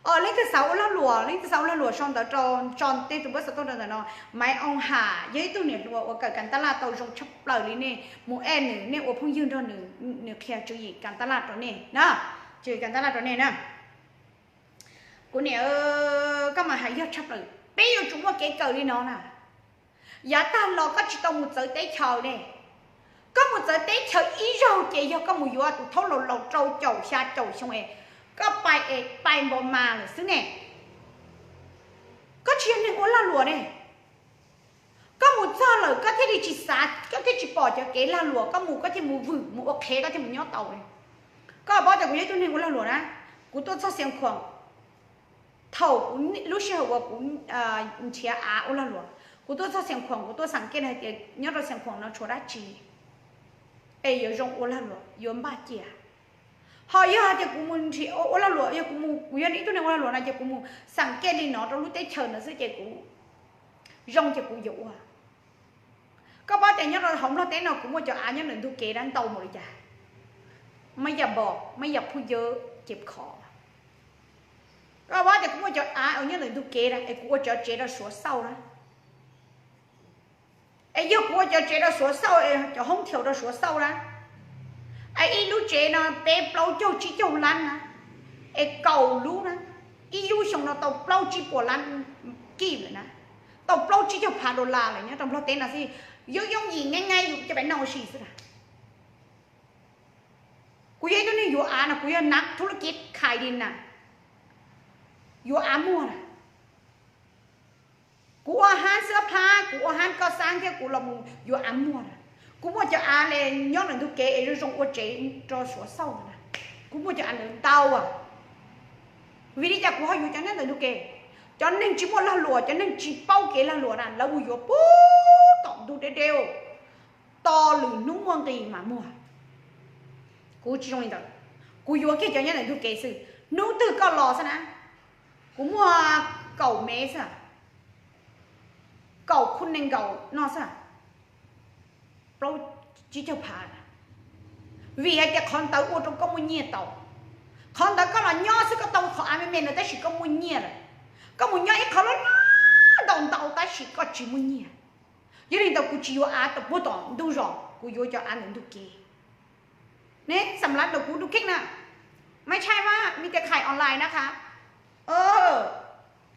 Os, leej twg xav ua lag luam, leej twg xav ua lag luam sau ntawv rau, tso tej tus npawb xov tooj rau ntawm no. Maiv Oo Ham yog ib tug niam hluas uas kawm kas tab laj tau zoo tshaj plaws li, nej mus add nws, nej ua phooj ywg nrog nws, nws qhia tswv yim kas tab laj rau nej na, tswv yim kas tab laj rau nej na. Kuv niam, koj mas hais yog tshaj plaws, peb yuav tsum muaj kev kawm li no na. Yav tag los koj tsis tau mus txawv teb chaws ne, koj mus txawv teb chaws ib zaug ces yog koj mus yuav tus thaub laus laus rau caum xya caum xyoo es koj pais es pais npaum mas lawm xwb ne. Koj tsis yog neeg ua lag luam ne. Koj mus txog lawm koj thiaj li tsis xav, koj thiaj tsis pom cov kev lag luam, koj mus koj thiaj mus vwm mus ua qhev, koj thiaj mus nyob tau li. Koj paub tias kuv yog ib tug neeg ua lag luam na, kuv tuaj txog Xiav Khuam, thaum kuv lub sij hawm uas kuv nrhiav av ua lag luam, kuv tuaj txog Xiav Khuam, kuv tuaj xam kej hais tias nyob rau Xiav Khuam no tshuav dab tsi es yuav zoo ua lag luam, yuav npaj cia. Ho yog hais tias kuv mus nrhiav ua lag luam, yog kuv mus, kuv yog ib tug neeg ua lag luam no ces kuv mus xam kej li no rau lub teb chaws no xwb ces kuv zoo ces kuv yuav ua. Koj paub tias nyob rau hauv Nplog teb no kuv muaj cov av nyob ntawm ntug kev na ntau npaum li cas? Maj Yam Npom, Maj Yam Phuj Yawb, Ces Khov. Koj paub tias kuv muaj cov av uas nyob ntawm ntug kev na es kuv ua cov tsev rau Suav xauj na. Es yog kuv ua cov tsev rau Suav xauj es cov hoob thiaus rau Suav xauj na, es ib lub tsev no peb plaub caug tsib caug lab na, es kaum lub na, ib lub xyoo no tau plaub tsib puas lab kij lawm na, tau plaub tsib caug phav dollar lawm nyob rau Nplog teb no xwb. Yooj yooj yim ngai ngai yus cov pem no ua si xwb na. Kuv yog ib tug neeg yuav av no, kuv yog nab thub lub kiv khais li na, yuav av muag na. Kuv ua hab xwb plab, kuv ua hab koj xab thiab kuv los mus yuav av muag na. Kuv muaj cov av le nyob ntawm ntug kev es zoo zoo ua tsev rau Suav xauj na. Kuv muaj cov av ntawd ntau. Vim li cas kuv ho yuav cov nyob ntawm ntug kev? Cov neeg tsis muaj lag luam, cov neeg tsis paub kev lag luam na, lawv mus yuav puag tom ntug deb deb, tos lwm hnub muaj nqis mas muag. Kuv tsis zoo li ntawd, kuv yuav kiag cov nyob ntawm ntug kev xwb. Hnub twg koj los xwb na, kuv muaj kaum mev xwb, kaum khu nees nkaum no xwb, plaub tsib caug phav. Vim hais tias qhov ntawd ua rau koj muaj nyiaj tau. Qhov ntawd koj los nyob xwb koj tau qhov av me me ntawd tab sis koj muaj nyiaj lawm. Koj mus nyob ib qhov loj loj ntau ntau tab sis koj tsis muaj nyiaj. Yog li ntawd kuv tsis yuav av tau puag tom ntug zos, kuv yuav cov av ntawm ntug kev. Neb xam lav ntawm kuv du kheej na, maiv tshai mas me tias khais online na qha.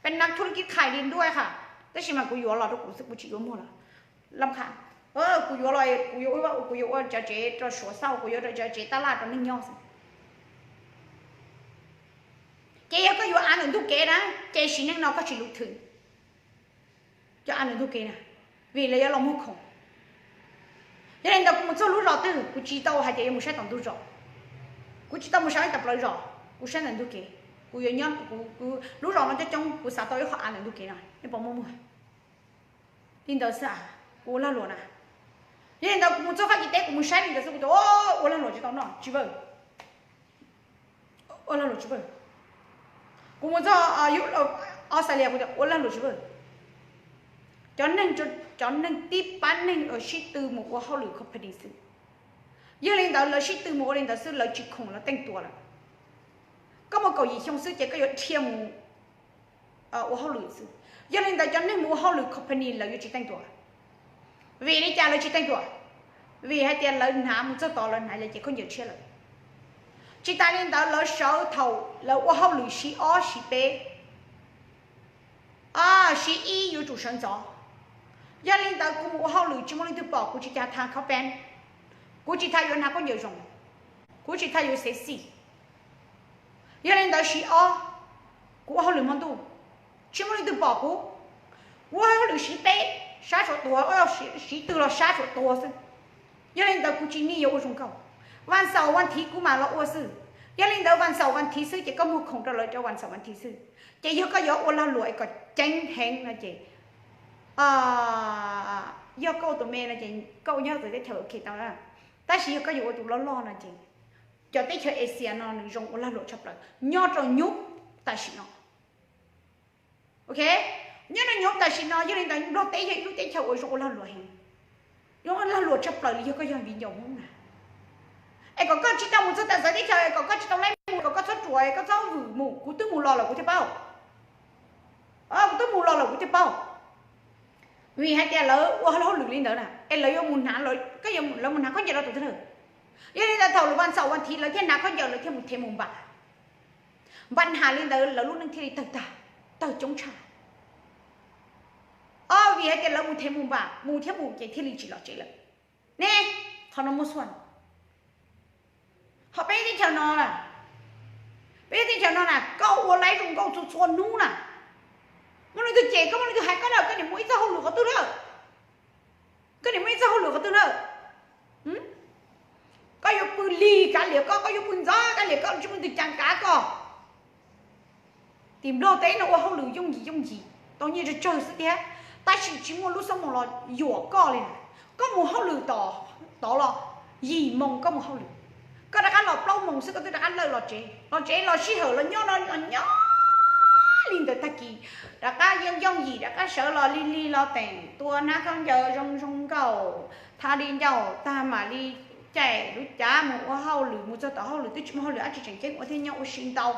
Peb nab thub lub kib khais li ntuj qha, tab sis mas kuv yuav los rau kuv xwb, kuv tsis yuav muag lawm. Lam qha, kuv yuav los, kuv yuav, kuv yuav ua cov tsev rau Suav xauj, kuv yuav rau cov tsev tab laj rau neeg nyob xwb. Ces yog koj yuav av ntawm ntug kev na, ces sim neej no koj tsis lub thwm cov av ntawm ntug kev na, vim lawv yuav los muag khoom. Yog li ntawd kuv mus txog lub zos twg kuv tsis tau hais tias yuav mus saib tom ntug zos, kuv tsis tau mus saib tom plawv zos, kuv saib ntawm ntug kev. Kuv yuav nyob, lub zos no coob coob, kuv xav tau ib qho av ntawm ntug kev no, nej puas muaj muag? Li ntawd xwb, kuv ua lag luam na. Yog li ntawd kuv mus txog Fab Kis teb kuv mus saib li ntawd xwb kuv tias ua lag luam tsis tau noj tsis vawj, ua lag luam tsis vawj. Kuv mus txog Australia kuv tias ua lag luam tsis vawj. Cov neeg, cov neeg tib pab neeg sib tw mus ua hauj lwm company xwb. Yog li ntawd lawv sib tw mus ua li ntawd xwb lawv tsis khoom lawv teej tua lawm. Koj muaj kaum yim xyoo xwb ces koj yuav dhia mus ua hauj lwm xwb. Yog li ntawd cov neeg mus ua hauj lwm company lawv yuav tsis teej tua. Vim li cas lawv tsis teej tua? Vim hais tias lawv hnav mus txog tod lawv hnav cov cev khaub ncaws tshiab lawm. Tsis tas li ntawd lawv sawv thaum lawv ua hauj lwm shift ob shift peb, shift ib yuav tsum sawv ntxov. Yog li ntawd kuv mus ua hauj lwm tsis muaj leej twg pom, kuv tsis tas tha khob peeb, kuv tsis tas yuav hnav khaub ncaws zoo, kuv tsis tas yuav xev xim. Yog li ntawd shift ob kuv ua hauj lwm hmo ntuj, tsis muaj leej twg pom kuv. Kuv ua hauj lwm shift peb sab tshuav tuag, shift twg los sab tshuav tuag xwb. Yog li ntawd kuv tsis nij yuav ua zoo nkauj. Vas xaum vas thiv kuv mam los ua xwb. Yog li ntawd vas xaum vas thiv xwb ces koj muag khoom rau lawv rau vas xaum vas thiv xwb. Ces yog koj yuav ua lag luam es kom ceev heev no ces yog koj ua tus me no ces koj ua nyob txawv teb chaws ok tau na. Tab sis yog koj yuav ua tus loj loj no ces cov teb chaws Asia no nws zoo ua lag luam tshaj plaws nyob rau nyub tam sim no. Ok, nyob rau nyub tam sim no yog li ntawd Nplog teb yog ib lub teb chaws uas zoo ua lag luam heev, zoo ua lag luam tshaj plaws li yog koj yog viv ncaus Hmoob na. Es kom koj tsis tau mus txog tam txawv teb chaws, es kom koj tsis tau laib mus, kom koj txhob ruam, koj txhob vwm mus, kuv twb mus los lawm kuv thiaj paub. Kuv twb mus los lawm kuv thiaj paub. Vim hais tias lawv ua hauj lwm li ntawd na es lawv yuav mus hnav, lawv mus hnav khaub ncaws rau tus twg? Yog li ntawd thaum lawv vas xaum vas thiv lawv thiaj hnav khaub ncaws, lawv thiaj mus thev mus npam. Npam hnav li ntawd lawv lub neej thiaj li tawg tag, tawg coob tshaj. Ob vim hais tias lawv mus thev mus npam, mus thiab mus ces thiaj li tsis los tsev lawm ne. Qhov no muaj xuaj. Ho peb teb chaws no na, peb teb chaws no na koj ua laib zoo nkauj txhua txhua hnub na, muaj leej twg cem koj, muaj leej twg hais koj na, koj niam muaj ib txoj hauj lwm qhov twg na? Koj niam muaj ib txoj hauj lwm qhov twg na? Koj yuav pw lig kav liam koj, koj yuav pw ntxov kav liam koj, tsis muaj leej twg cav kav koj. Tim Nplog teb no ua hauj lwm yooj yim yooj yim, tau nyiaj tsawg tsawg xwb thiab, tab sis tsis muaj lub xob moos los yuam koj li na. Koj mus hauj lwm tod los yim moos koj mus hauj lwm, koj rov qab los plaub moos xwb koj twb rov qab lawj los tsev, los tsev los sij hawm los nyob no los nyob li ntawd tag kis, rov qab yooj yooj yim rov qab sawv los lig lig los teem tua hnab khaub ncaws zoo zoo nkauj, tha li ncauj tag mam li caij lub cav mus ua hauj lwm, mus txog tom hauj lwm twb tsis muaj hauj lwm dab tsi tseem ceeb ua thiab nyob ua si ntau.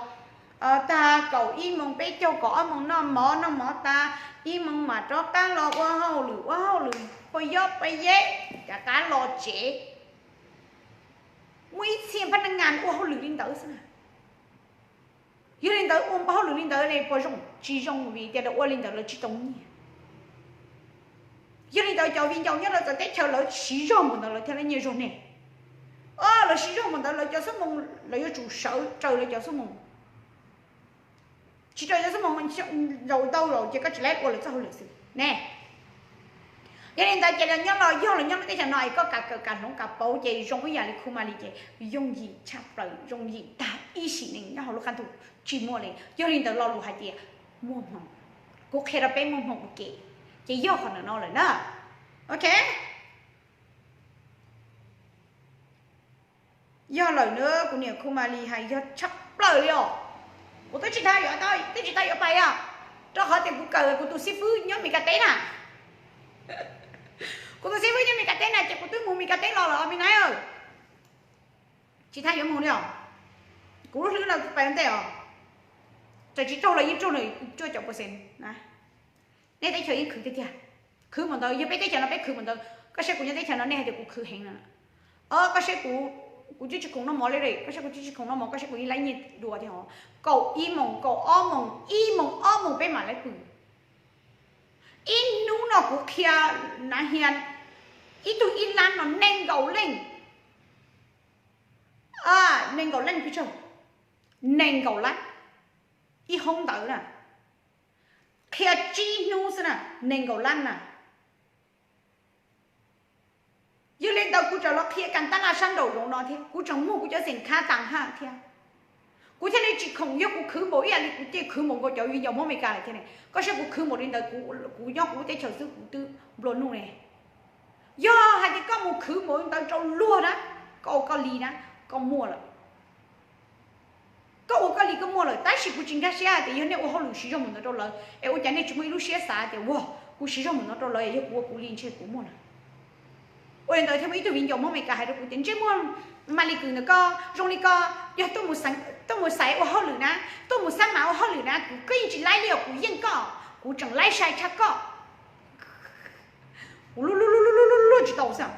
Tag kaum ib moos peb caug kaum ob moos noj mov, noj mov tas ib moos mam rov qab los ua hauj lwm, ua hauj lwm pab yob pab yeb rov qab los tsev. Muaj ib txhia phab naj ngas ua hauj lwm li ntawd xwb na. Yog li ntawd ua hauj lwm li ntawd ne puas zoo? Tsis zoo, vim tias lawv ua li ntawd lawv tsis tau nyiaj. Yog li ntawd cov viv ncaus nyob rau txawv teb chaws lawv siv zog npaum ntawd lawv thiaj li nyiaj zog ne. Lawv siv zog npaum ntawd lawv cov xuab moos lawv yuav tsum sawv raws lawv cov xuab moos. Tsis raws cov xuab moos, zaum ntau zaus ces koj tsis laib ua lawv txoj hauj lwm xwb ne. Yog li ntawd ces los nyob los yog los nyob lub teb chaws no es koj kam kawm kam hloov kam pauv ces zoo ib yam li Khu Mas Lis ces yooj yim tshaj plaws, yooj yim tag ib sim neej nyob hauv lub qab ntuj tsis muaj li. Yog li ntawd lo lus hais tias muaj hmoo, kuv qhia rau peb muaj hmoo ua ke, ces yog qhov ntawm no lawm na. Ok. Yog lawm na, kuv niam Khu Mas Lis hais yog tshaj plaws li os. Kuv twb tsis tau yuav, twb tsis tau yuav pais os, rau qhov tias kuv kawm kuv tus xib fwb nyob Mes Kas teb na. Kuv tus xib fwb nyob Mes Kas teb na ces kuv twb mus Mes Kas teb los lawm os me na. Tsis tau yuav mus li os. Kuv lub hlwb no pais ua ntej os, txawm tsis raug los yeej raug nws cuaj caum percent na. Nej teb chaws yeej khwv tiag tiag. Khwv npaum ntawd, yog peb teb chaws no peb khwv npaum ntawd, koj saib kuv nyob teb chaws no nej hais tias kuv khwv heev na. Koj saib kuv, kuv twb tsis khoom noj mov li, koj saib kuv twb tsis khoom noj mov, koj saib kuv yeej laib nyiaj dua thiab os. Kaum ib moos, kaum ob moos, ib moos ob moos peb mam laib pw. Ib hnub no kuv qhia nav hia ib tug ib lab no nees nkaum leej, nees nkaum leej pes tsawg, nees nkaum lab, ib hoob ntawd na, qhia tsib hnub xwb na, nees nkaum lab na. Yog li ntawd kuv tseem los qhia kas tab laj sab nraum zoov no thiab, kuv tseem muag kuv cov xeem khab tas haj thiab. Kuv thiaj li tsis khoom, yog kuv khwv npaum ib yam li kuv ces khwv npaum nkaus cov viv ncaus Hmoob Amelikas lawm thiab ne. Koj saib kuv khwv npaum li ntawd, kuv nyob kuv lub teb chaws xwb kuv twb nplua nuj ne. Yog hais tias koj mus khwv npaum li ntawd rau luag na, koj ua koj li na, koj muaj lawm. Koj ua koj li koj muaj lawm, tab sis kuv tsis nkag siab hais tias yog nej ua hauj lwm siv zog mus ntawd rau lawv es ua cas nej tsis muaj ib lub siab xav tias ua, kuv siv zog mus ntawd rau lawv es yog kuv ua kuv li ntshe kuv muaj lawm. Ua li ntawd thiaj muaj ib tug viv ncaus Hmoob Amelikas hais rau kuv tias ntsej muag Malis Kws ntawm koj zoo li koj, yog tuaj mus xaiv ua hauj lwm na, tuaj mus xab mav ua hauj lwm na, kuv koj yeej tsis laib li os, kuv yeej koj, kuv tseem laib sai tshaj koj. Kuv luag luag luag luag tsis tau xwb.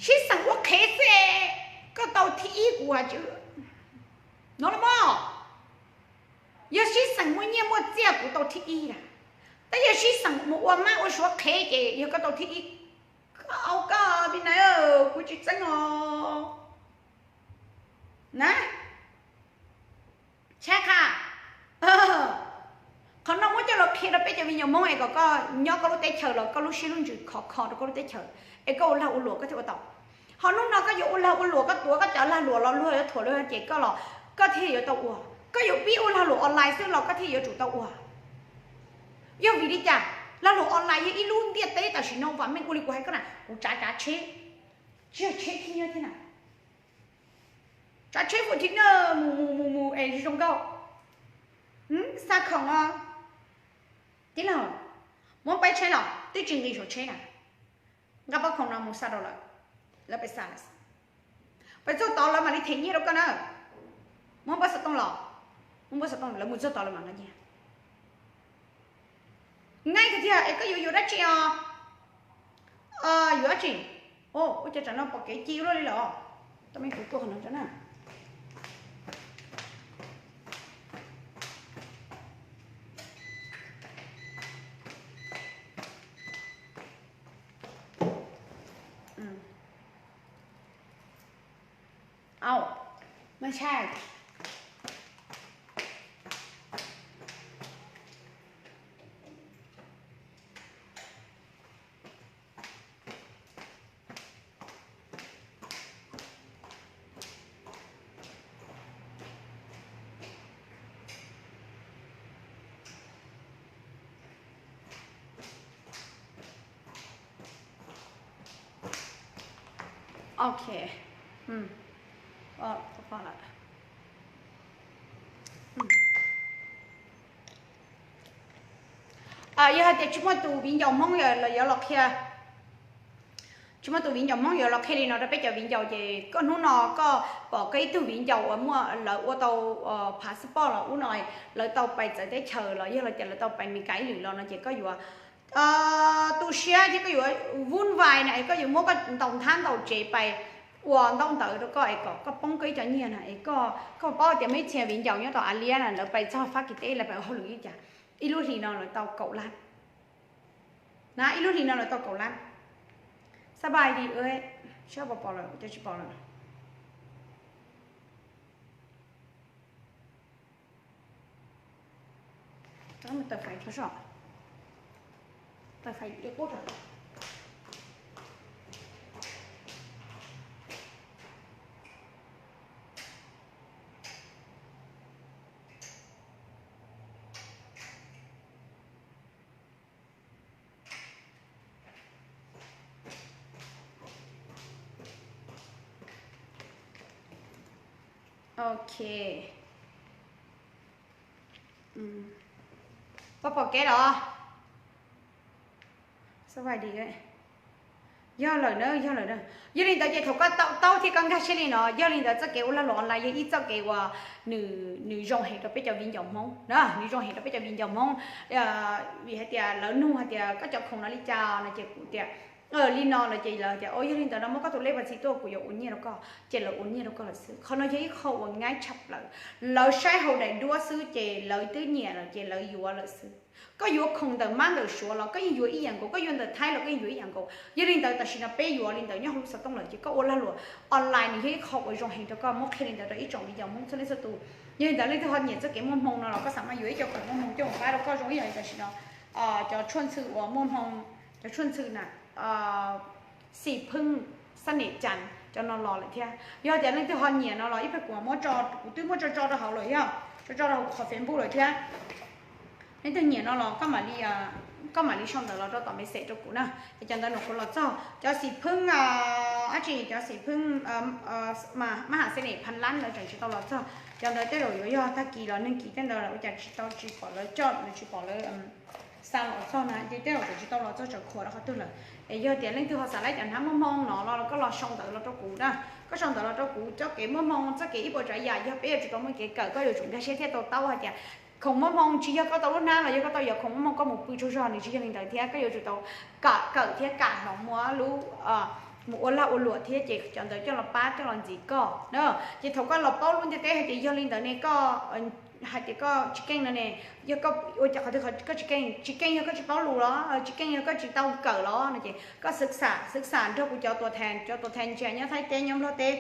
Sib xeem ua qhev xwb, koj tau thib ib kuv no los mas. Yog sib xeem muaj nyiaj muaj txiaj kuv tau thib ib na, tab yog sib xeem mus ua mab ua suav qhev ces yog koj tau thib ib. Koj au koj me na, kuv tsis txeeb os na. Tshab qha, qhov no muab coj los qhia rau peb cov viv ncaus Hmoob es kom koj nyob koj lub teb chaws los koj lub siab lub ntsws khov kho rau koj lub teb chaws es koj ua lag ua luam koj thiaj ua tau. Ho hnub no koj yuav ua lag ua luam, koj tuav koj cov lag luam los luag yuav thuam luag ces koj los koj thiaj yuav tau ua. Koj yuav pib ua lag luam online xwb los koj thiaj yuav tsum tau ua. Yog vim li cas? Lag luam online yog ib lub ntiaj teb tam sim no vam meej ua li kuv hais koj na, kuv tsav tsav tsheb, tsis yog tsheb khib nyiab thiab na, tsav tsheb fu thi na, mus mus mus mus es zoo nkauj, xa khoom os. Tij laug, muab peb tsheb los twb tsis nqis saum tsheb na. Nqa pob khoom no mus xa rau lawv, lawv pais xa lawm. Pais txog tod lawv mam li them nyiaj rau koj na. Muab npawb xov tooj los, muab npawb xov tooj lawv mus txog tod lawv mam nqa nyiaj. Nqaij tiag tiag es koj yuav yuav dab tsi os? Yuav dab tsi? Ua cas tsam no pom kev ci luaj li lawm. Tau me kuv tuaj qhov no rau na. Au, mas tshaj. Ok. Yog hais tias tsis muaj tus viv ncaus Hmoob los yuav los qhia, tsis muaj tus viv ncaus Hmoob yuav los qhia li no rau peb cov viv ncaus ces koj hnub no koj pom koj ib tug viv ncaus uas muaj lawv ua tau passport los ub no, lawv tau pais txawv teb chaws los yog los cas lawv tau pais Meskas ib lwm los no ces koj yuav tu siab thiab koj yuav vun vais na es koj yuav muab koj ntaus nthab ntaus tsev pais ua ntaub ntawv rau koj es kom koj poob koj ib co nyiaj na es koj paub tias muaj ib txhia viv ncaus nyob rau Alias na lawv pais txog Fab Kis teb lawv pais ua hauj lwm ib cas, ib lub hlis no lawv tau kaum lab na, ib lub hlis no lawv tau kaum lab. Xab pais di, sab pos pom lawm, cov tsis pom lawm. Tawm fais, tawm fais. Ok. Pom pom kev los? Yog lawm na, yog lawm na. Yog li ntawd ces thaum koj tau taub thiab koj nkag siab li no, yog li ntawd txoj kev ua lag luam online yog ib txoj kev uas nws zoo heev rau peb cov viv ncaus Hmoob na, nws zoo heev rau peb cov viv ncaus Hmoob. Vim hais tias lawv nug hais tias koj cov khoom no li cas no ces kuv tias li no lawm ces lawv tias, o yog li ntawd no muab koj tus lej vaj txi tuaj kuv yuav ua nyiaj rau koj, ces lawv ua nyiaj rau koj lawm xwb. Qhov no yog ib qho uas nyab tshaj plaws. Lawv saib hauv daim duab xwb ces lawv twb nyiam lawm ces lawv yuav lawm xwb. Koj yuav khoom ntawm mab ntawm suav los koj yeej yuav ib yam nkaus, koj yuav ntawm Thaib los koj yeej yuav ib yam nkaus. Yog li ntawd tam sim no peb yuav li ntawd nyob hauv lub xov tooj lawm ces koj ua lag luam online nws yog ib qho uas zoo heev rau koj, muab qhia li ntawd rau ib tsoom viv ncaus Hmoob txhua leej txhua tus. Yog li ntawd leej twg ho nyiam txoj kev muag hmoo no los koj xav mas yuav ib co khoom muag hmoo coj mus pab rau koj zoo ib yam li tam sim no cov tshuaj ntxhw uas muag hmoo, cov tshuaj ntxhw na, xim pheej, xab nem cas cov no los lawm thiab. Yog tias leej twg ho nyiam no los ib pliag kuv muab tso, kuv twb muab tso tso rau hauv lawm yog tso tso rau hauv kuv qhov Facebook lawm thiab. Leej twg nyiam no los koj mam li sau ntawv los rau tom message rau kuv na. Es cov ntawd nws kuv los txog cov xim pheej, dab tsi cov xim pheej, mab ham xab nem phan lab lawv tseem tsis tau los txog. Cov ntawd tej zaum yuav yog tag kis los neeg kis tej ntawd ua cas tsis tau, tsis pom lawv coj, tsis pom lawv xa los txog na, ces tej zaum tseem tsis tau los txog tseem khuam rau qhov twg lawm. Es yog tias leej twg ho xav laib cov hnab muag hmoo no los koj los sau ntawv los rau kuv na. Koj sau ntawv los rau kuv, txoj kev muag hmoo, txoj kev ib puas tsav yam yog peb yuav tsum tau muaj kev kawm, koj yuav tsum nkag siab thiaj tau taub hais tias khoom muag hmoo tsis yog koj tau lub hnab los yog koj tau yuav khoom muag hmoo koj mus pw tsaug zog, nws tsis yog li ntawd thiab. Koj yuav tsum tau kawm thiab kam los muab lub, mus ua lag ua luam thiab ces cov ntawd coj los pab coj los ntxiv koj na. Ces thaum koj los paub lub ntiaj teb hais tias yog li ntawd ne koj hais tias koj tsis keej no ne, yog koj ua cas qhov twg koj tsis keej, tsis keej yog koj tsis paub lus los tsis keej yog koj tsis tau kawm los no ces koj xwv xam, xwv xam nrog kuv cov tuam thas, cov tuam thas ntsia nyob Thaib teb, nyob Nplog teb,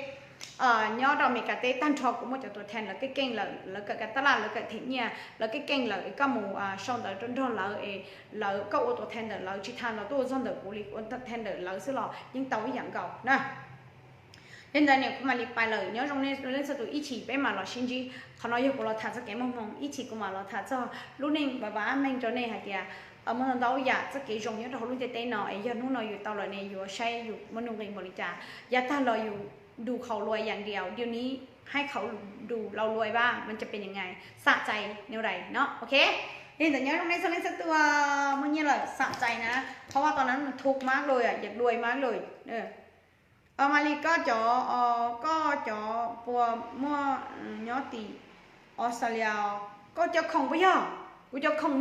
nyob rau Amelikas teb tag nrho kuv muaj cov tuam thas lawv keej keej lawm, lawv kawm kas tas laj, lawv kawm them nyiaj, lawv keej keej lawm es koj mus sau ntawv rau nrog lawv es lawv, koj ua tuam thas ntawm lawv tsis tas los tuaj ua txog ntawm kuv li, ua tuam thas ntawm lawv xwb los yeej tau ib yam nkaus na. Li ntawd niam kuv mam li pais lawm, nyob zoo nej leej txhua tus, ib chim peb mam los sib ntsib. Qhov no yog kuv los tham txog kev muaj hmoo, ib chim kuv mam los tham txog lub neej vam vam meej rau nej hais tias muaj ntau ntau yam txoj kev zoo nyob rau hauv lub ntiaj teb no es yog hnub no yus tau lawm ne yus yuav saib yus muaj nuj nqis npaum li cas. Yav tag los yus du khau luai yam diaus, diav ni haib khau du lau luai va, man ca pes nyam ngais xam txais nws dais no, ok. Li ntawd nyob zoo nej txhua leej txhua tus, muaj nyiaj lawm xam txais na, qhov vaj tau na thu mab luai, yam duai mab luai. Mas li koj cov, koj cov puas muaj nyob tim Australia? Koj cov khoom puas yog? Kuv cov khoom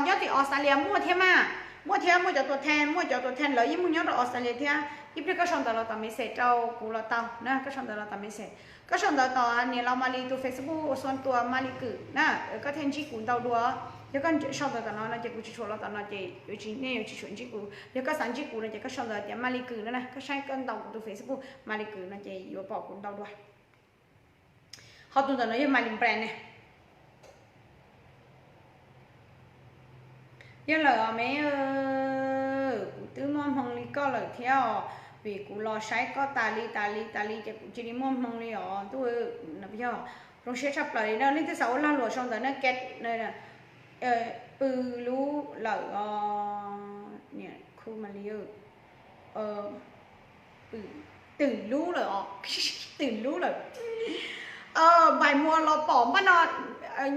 nyob tim Australia muaj thiab mas, muaj thiab, muaj cov tuam theej, muaj cov tuam theej lawv yeej muaj nyob rau Australia thiab. Ib pliag koj sau ntawv los tom message rau kuv los tau na, koj sau ntawv los tom message, koj sau ntawv tom niam laus Malis tus Facebook uas xuan tua Malis Kwm na, koj thiaj ntsib kuv ntau dua. Yog koj sau ntawv tom no no ces kuv tsis tshuam los tom no ces yuav tsis, nej yuav tsis tshuam ntsib kuv. Yog koj xav ntsib kuv no ces koj sau ntawv tias Malis Kwm no na, koj saib koj ntaus kuv tus Facebook Malis Kwm no ces yuav pom kuv ntau dua. Ho tus ntawm no yog Malis Brand ne. Yog lawm os me, kuv twb muaj hmoo li koj lawm thiab os, vim kuv los saib koj tas li tas li tas li ces kuv cia li muaj hmoo li os ntuj. Yog zoo siab tshaj plaws li na, leej twg xav ua lag luam sau ntawv na, ke pw lub lawm os, niam khu Malis, twm lub lawm os, twm lub lawm. Npais muag los pom npaj no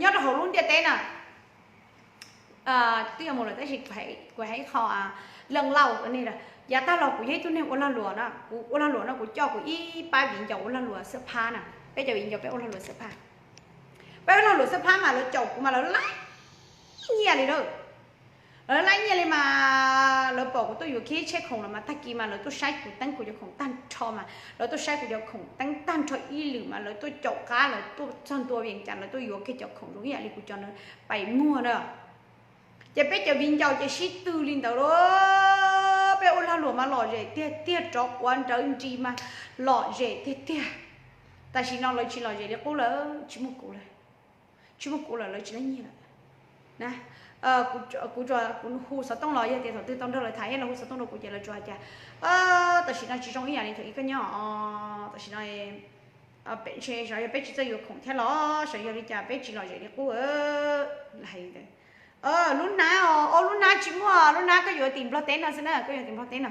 nyob rau hauv lub ntiaj teb na. Twb yog mus lawm tab sis kuv hais ib qho leej lauj ne, yav tag los kuv yog ib tug neeg ua lag luam na, kuv ua lag luam no kuv coj kuv ib pab viv ncaus ua lag luam xwb phab na, peb cov viv ncaus peb ua lag luam xwb phab. Peb ua lag luam xwb phab mas lawv caum kuv mas lawv laib nyiaj li lawm. Lawv laib nyiaj li mas lawv pom kuv tuaj yuav kiag tsheb khoom los mas tag kis mas lawv tuaj saib kuv teeb kuv cov khoom tag nrho mas lawv tuaj saib kuv cov khoom teeb tag nrho ib lwm mas lawv tuaj caum qab lawv tuaj txog ntua Vias Cas lawv tuaj yuav kiag cov khoom zoo ib yam li kuv cov no pais muag na. Ces peb cov viv ncaus ces sib tw li ntawd lauj. Peb ua lag luam mas lom zem tiag tiag, rov quav nrawv nris mas lom zem tiag tiag. Tam sim no lawv tsis lom zem li qub lawm, tsis muaj kuv lawm. Tsis muaj kuv lawm lawv tsis laib nyiaj lawm na. Kuv, kuv hu xov tooj los yog tias thaum twg tau nrog lawv tham thiab lawv hu xov tooj rau kuv ces lawv tsuas hais tias tam sim no tsis zoo ib yam li thaum ub koj nyob os, tam sim no ntshe xyov yog peb tsis txawj yuav khoom thiab los xyov yog li cas peb tsis lom zem li qub. Lawv hais li ntawd. Lub hnab os, lub hnab tsis muaj, lub hnab koj yuav tim Nplog teb no xwb na, koj yuav tim Nplog teb no.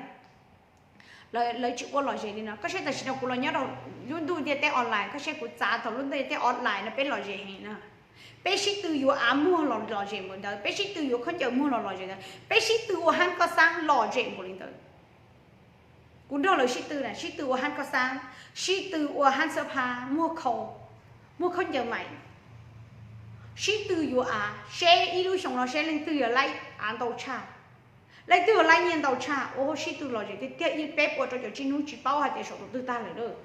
Lawv tsis ua lom zem li no. Koj saib tam sim no kuv los nyob rau lub ntuj ntiaj teb online, koj saib kuv txav thaum lub ntuj ntiaj teb offline no peb lom zem heev na. Peb sib tw yuav av muag los lom zem npaum ntawd, peb sib tw yuav khaub ncaws muag los lom zem ntawd, peb sib tw ua hab koj xab lom zem npaum li ntawd. Kuv nrog lawv sib tw na, sib tw ua hab koj xab, sib tw ua hab xab phab muag khau, muag khaub ncaws maim, sib tw yuav av, seb ib lub xyoo no seb leej twg yog laib av ntau tshaj. Leej twg yog laib nyiaj ntau tshaj, ua sib tw lom zem tiag tiag, ib peb puas rau caum tsib hnub tsis paub hais tias saum tus twg tag lawm lauj.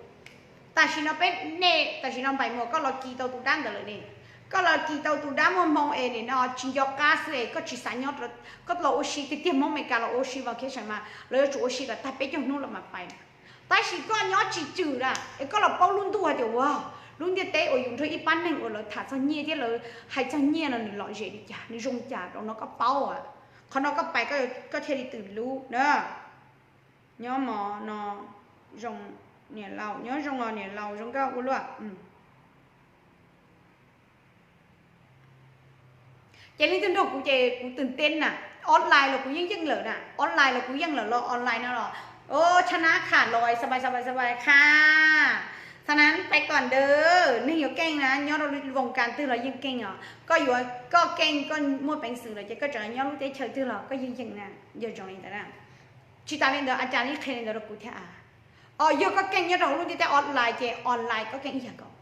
Tam sim no peb, nej tam sim no npais muag koj los kis tau tus dab ntawd lawm ne. Koj los kis tau tus dab muaj hmoo es nim no tsis nco qab xwb es koj tsis xav nyob, koj los ua si tiag tiag, Hmoob Amelikas los ua si vacation mas lawv yuav tsum ua si kom tag peb caug hnub lawm mam pais. Tab sis koj nyob tsis tswm na es koj los paub lub ntuj hais tias ua lub ntiaj teb uas yus nrog ib pab neeg uas lawv tham txog nyiaj thiab lawv hais txog nyiaj no nws lom zem li cas, nws zoo li cas, rau no koj paub. Qhov no koj pais koj thiaj li twm lub na. Nyob mov no zoo, niam laus nyob zoo os, niam laus zoo nkauj ua luaj. Ces leej twg nrog kuv ces kuv twm teb na, online los kuv yeej yeej lawm na, online los kuv yeej lawm los online no los, o, tshab nab kham los xas npais xas npais xas npais kha. Tha na pais kom ntawd neeg yuav keej na, nyob rau voos kas twg los yeej keej os. Koj yuav koj keej koj muaj peev xwm lawm ces koj tseem nyob lub teb chaws twg los koj yeej yeej na, yog zoo li ntawd na. Tsis tas li ntawd a cas nej qhia li ntawd rau kuv thiab a? Os, yog koj keej nyob rau hauv lub ntiaj teb online ces online koj keej ib yam nkaus.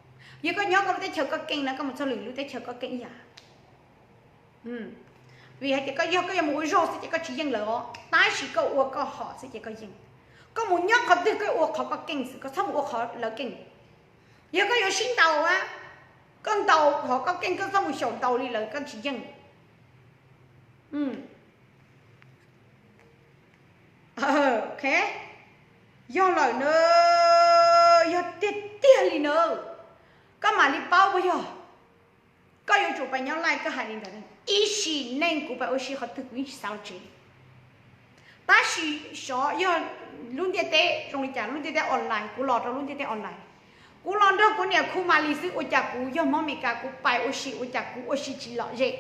Yog koj nyob koj lub teb chaws koj keej na koj mus txog lwm lub teb chaws koj keej ib yam. Vim hais tias koj yog koj yuav mus ua zog xwb ces koj tsis yeej lawm os, tab sis koj ua koj hom xwb ces koj yeej. Koj mus nyob qhov twg koj ua qhov koj keej xwb, koj txhob mus ua qhov lawv keej. Yog koj yuav sib ntaus a, koj ntaus qhov koj keej, koj txhob mus xyaum ntaus li lawv, koj tsis yeej. Ok, yog lawm na, yog tiag tiag li na, koj mam li paub puas yog. Koj yuav tsum pais nyob laij koj hais li ntawd, ib sim neej kuv pais ua si qhov twg kuv yeej tsis xav los tsev. Tab sis xyov yog lub ntiaj teb zoo li cas, lub ntiaj teb online, kuv los rau lub ntiaj teb online. Kuv los nrog kuv niam khu Malis xwb, ua cas kuv yog Hmoob Amelikas, kuv pais ua si ua cas kuv ua si tsis lom zem.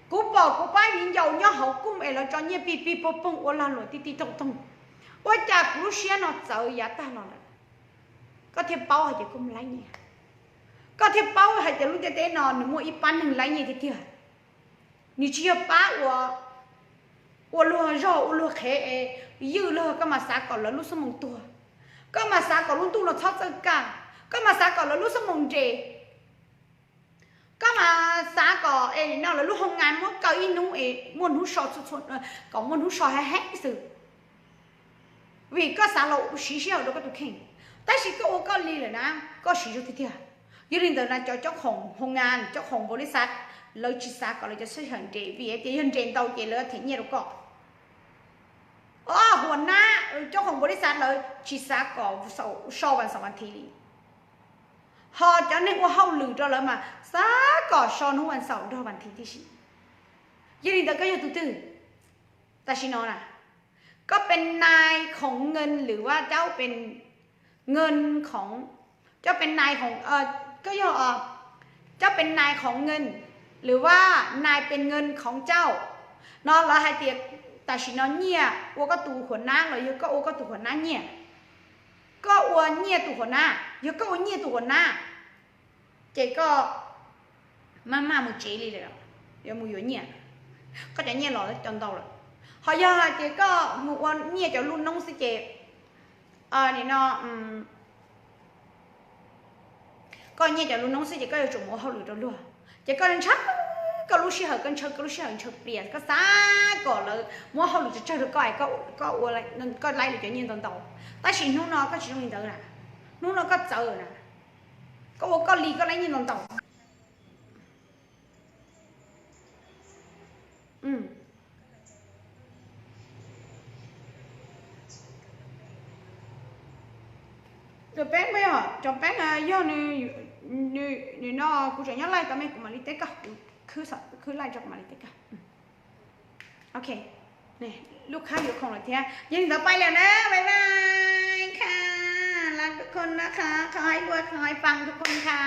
Kuv pom kuv pab viv ncaus nyob hauv kuj es lawv tso nyiaj pij pij poog poog ua lag luam ti ti toog toog. Ua cas kuv lub siab no txawv yav tag los lawm. Koj thiaj paub hais tias koj mus laib nyiaj. Koj thiaj paub hais tias lub ntiaj teb no nws muaj ib pab neeg laib nyiaj tiag tiag. Nws tsis yog pab ua, ua luag zog ua luag qhev es ywj luag, koj mas xav kom lawv lub xuab moos tuag. Koj mas xav kom lub ntuj no txhob txawj kaj. Koj mas xav kom lawv lub xuab moos nres. Koj mas xav kom es no lawv lub hoo ngas muab kaw ib hnub es muaj hnub so, kom muaj hnub so heev heev xwb. Vim koj xav los siv sij hawm rau koj tus kheej, tab sis koj ua koj li lawm na, koj siv zog tiag tiag. Yog li ntawd na cov coob khoom hoo ngas, coob khoom npaum li xav, lawv tsis xav kom lawv cov sij hawm nres, vim hais tias yog nres ntau ces lawv them nyiaj rau koj. Ob, huas nab coob khoom npaum li xav lawv tsis xav kom so vas xaum vas thiv li. Ho cov neeg ua hauj lwm rau lawv mas xav kom so hnub vas xaum nrog vas thiv tib si. Yog li ntawd koj yog tus twg? Tam sim no na, koj pes nais khoom nkees lwm vas cauj pes nkees khoom, cauj pes nais khoom, koj yog cauj pes nais khoom nkees lwm vas nais pes nkees khoom cauj. No lawv hais tias tam sim no nyiaj ua koj tus huas nab los yog koj ua koj tus huas nab nyiaj. Koj ua nyiaj tus huas nab, yog koj ua nyiaj tus huas nab ces koj maj maj mus tsev li lawm, yuav mus yuav nyiaj, koj cov nyiaj los cov ntau lawm. Ho yog hais tias koj mus ua nyiaj cov lub noob xwb ces, nim no koj nyiaj cov lub noob xwb ces koj yuav tsum mus ua hauj lwm rau luag, ces koj ntshaw koj lub sij hawm, koj ntshaw koj lub sij hawm ntshaw plias, koj xav kom lawv muab hauj lwm tsawg tsawg rau koj, koj ua, koj laib lawv cov nyiaj ntau ntau. Tab sis hnub no koj tsis zoo li ntawd na, hnub no koj txawv na, koj ua koj li koj laib nyiaj ntau ntau. Cov peeb, cov peeb yog nws no kuv tseem nyob live tau me kuv mam li teb koj, kuv khwb live tso kuv mam li teb koj. Ok, lub khab yuav khoom lawm thiab, yog li ntawd pais lawm na, bye bye, khab, love ทุกคนนะคะ ขอให้รวย ขอให้ปัง ทุกคนค่ะ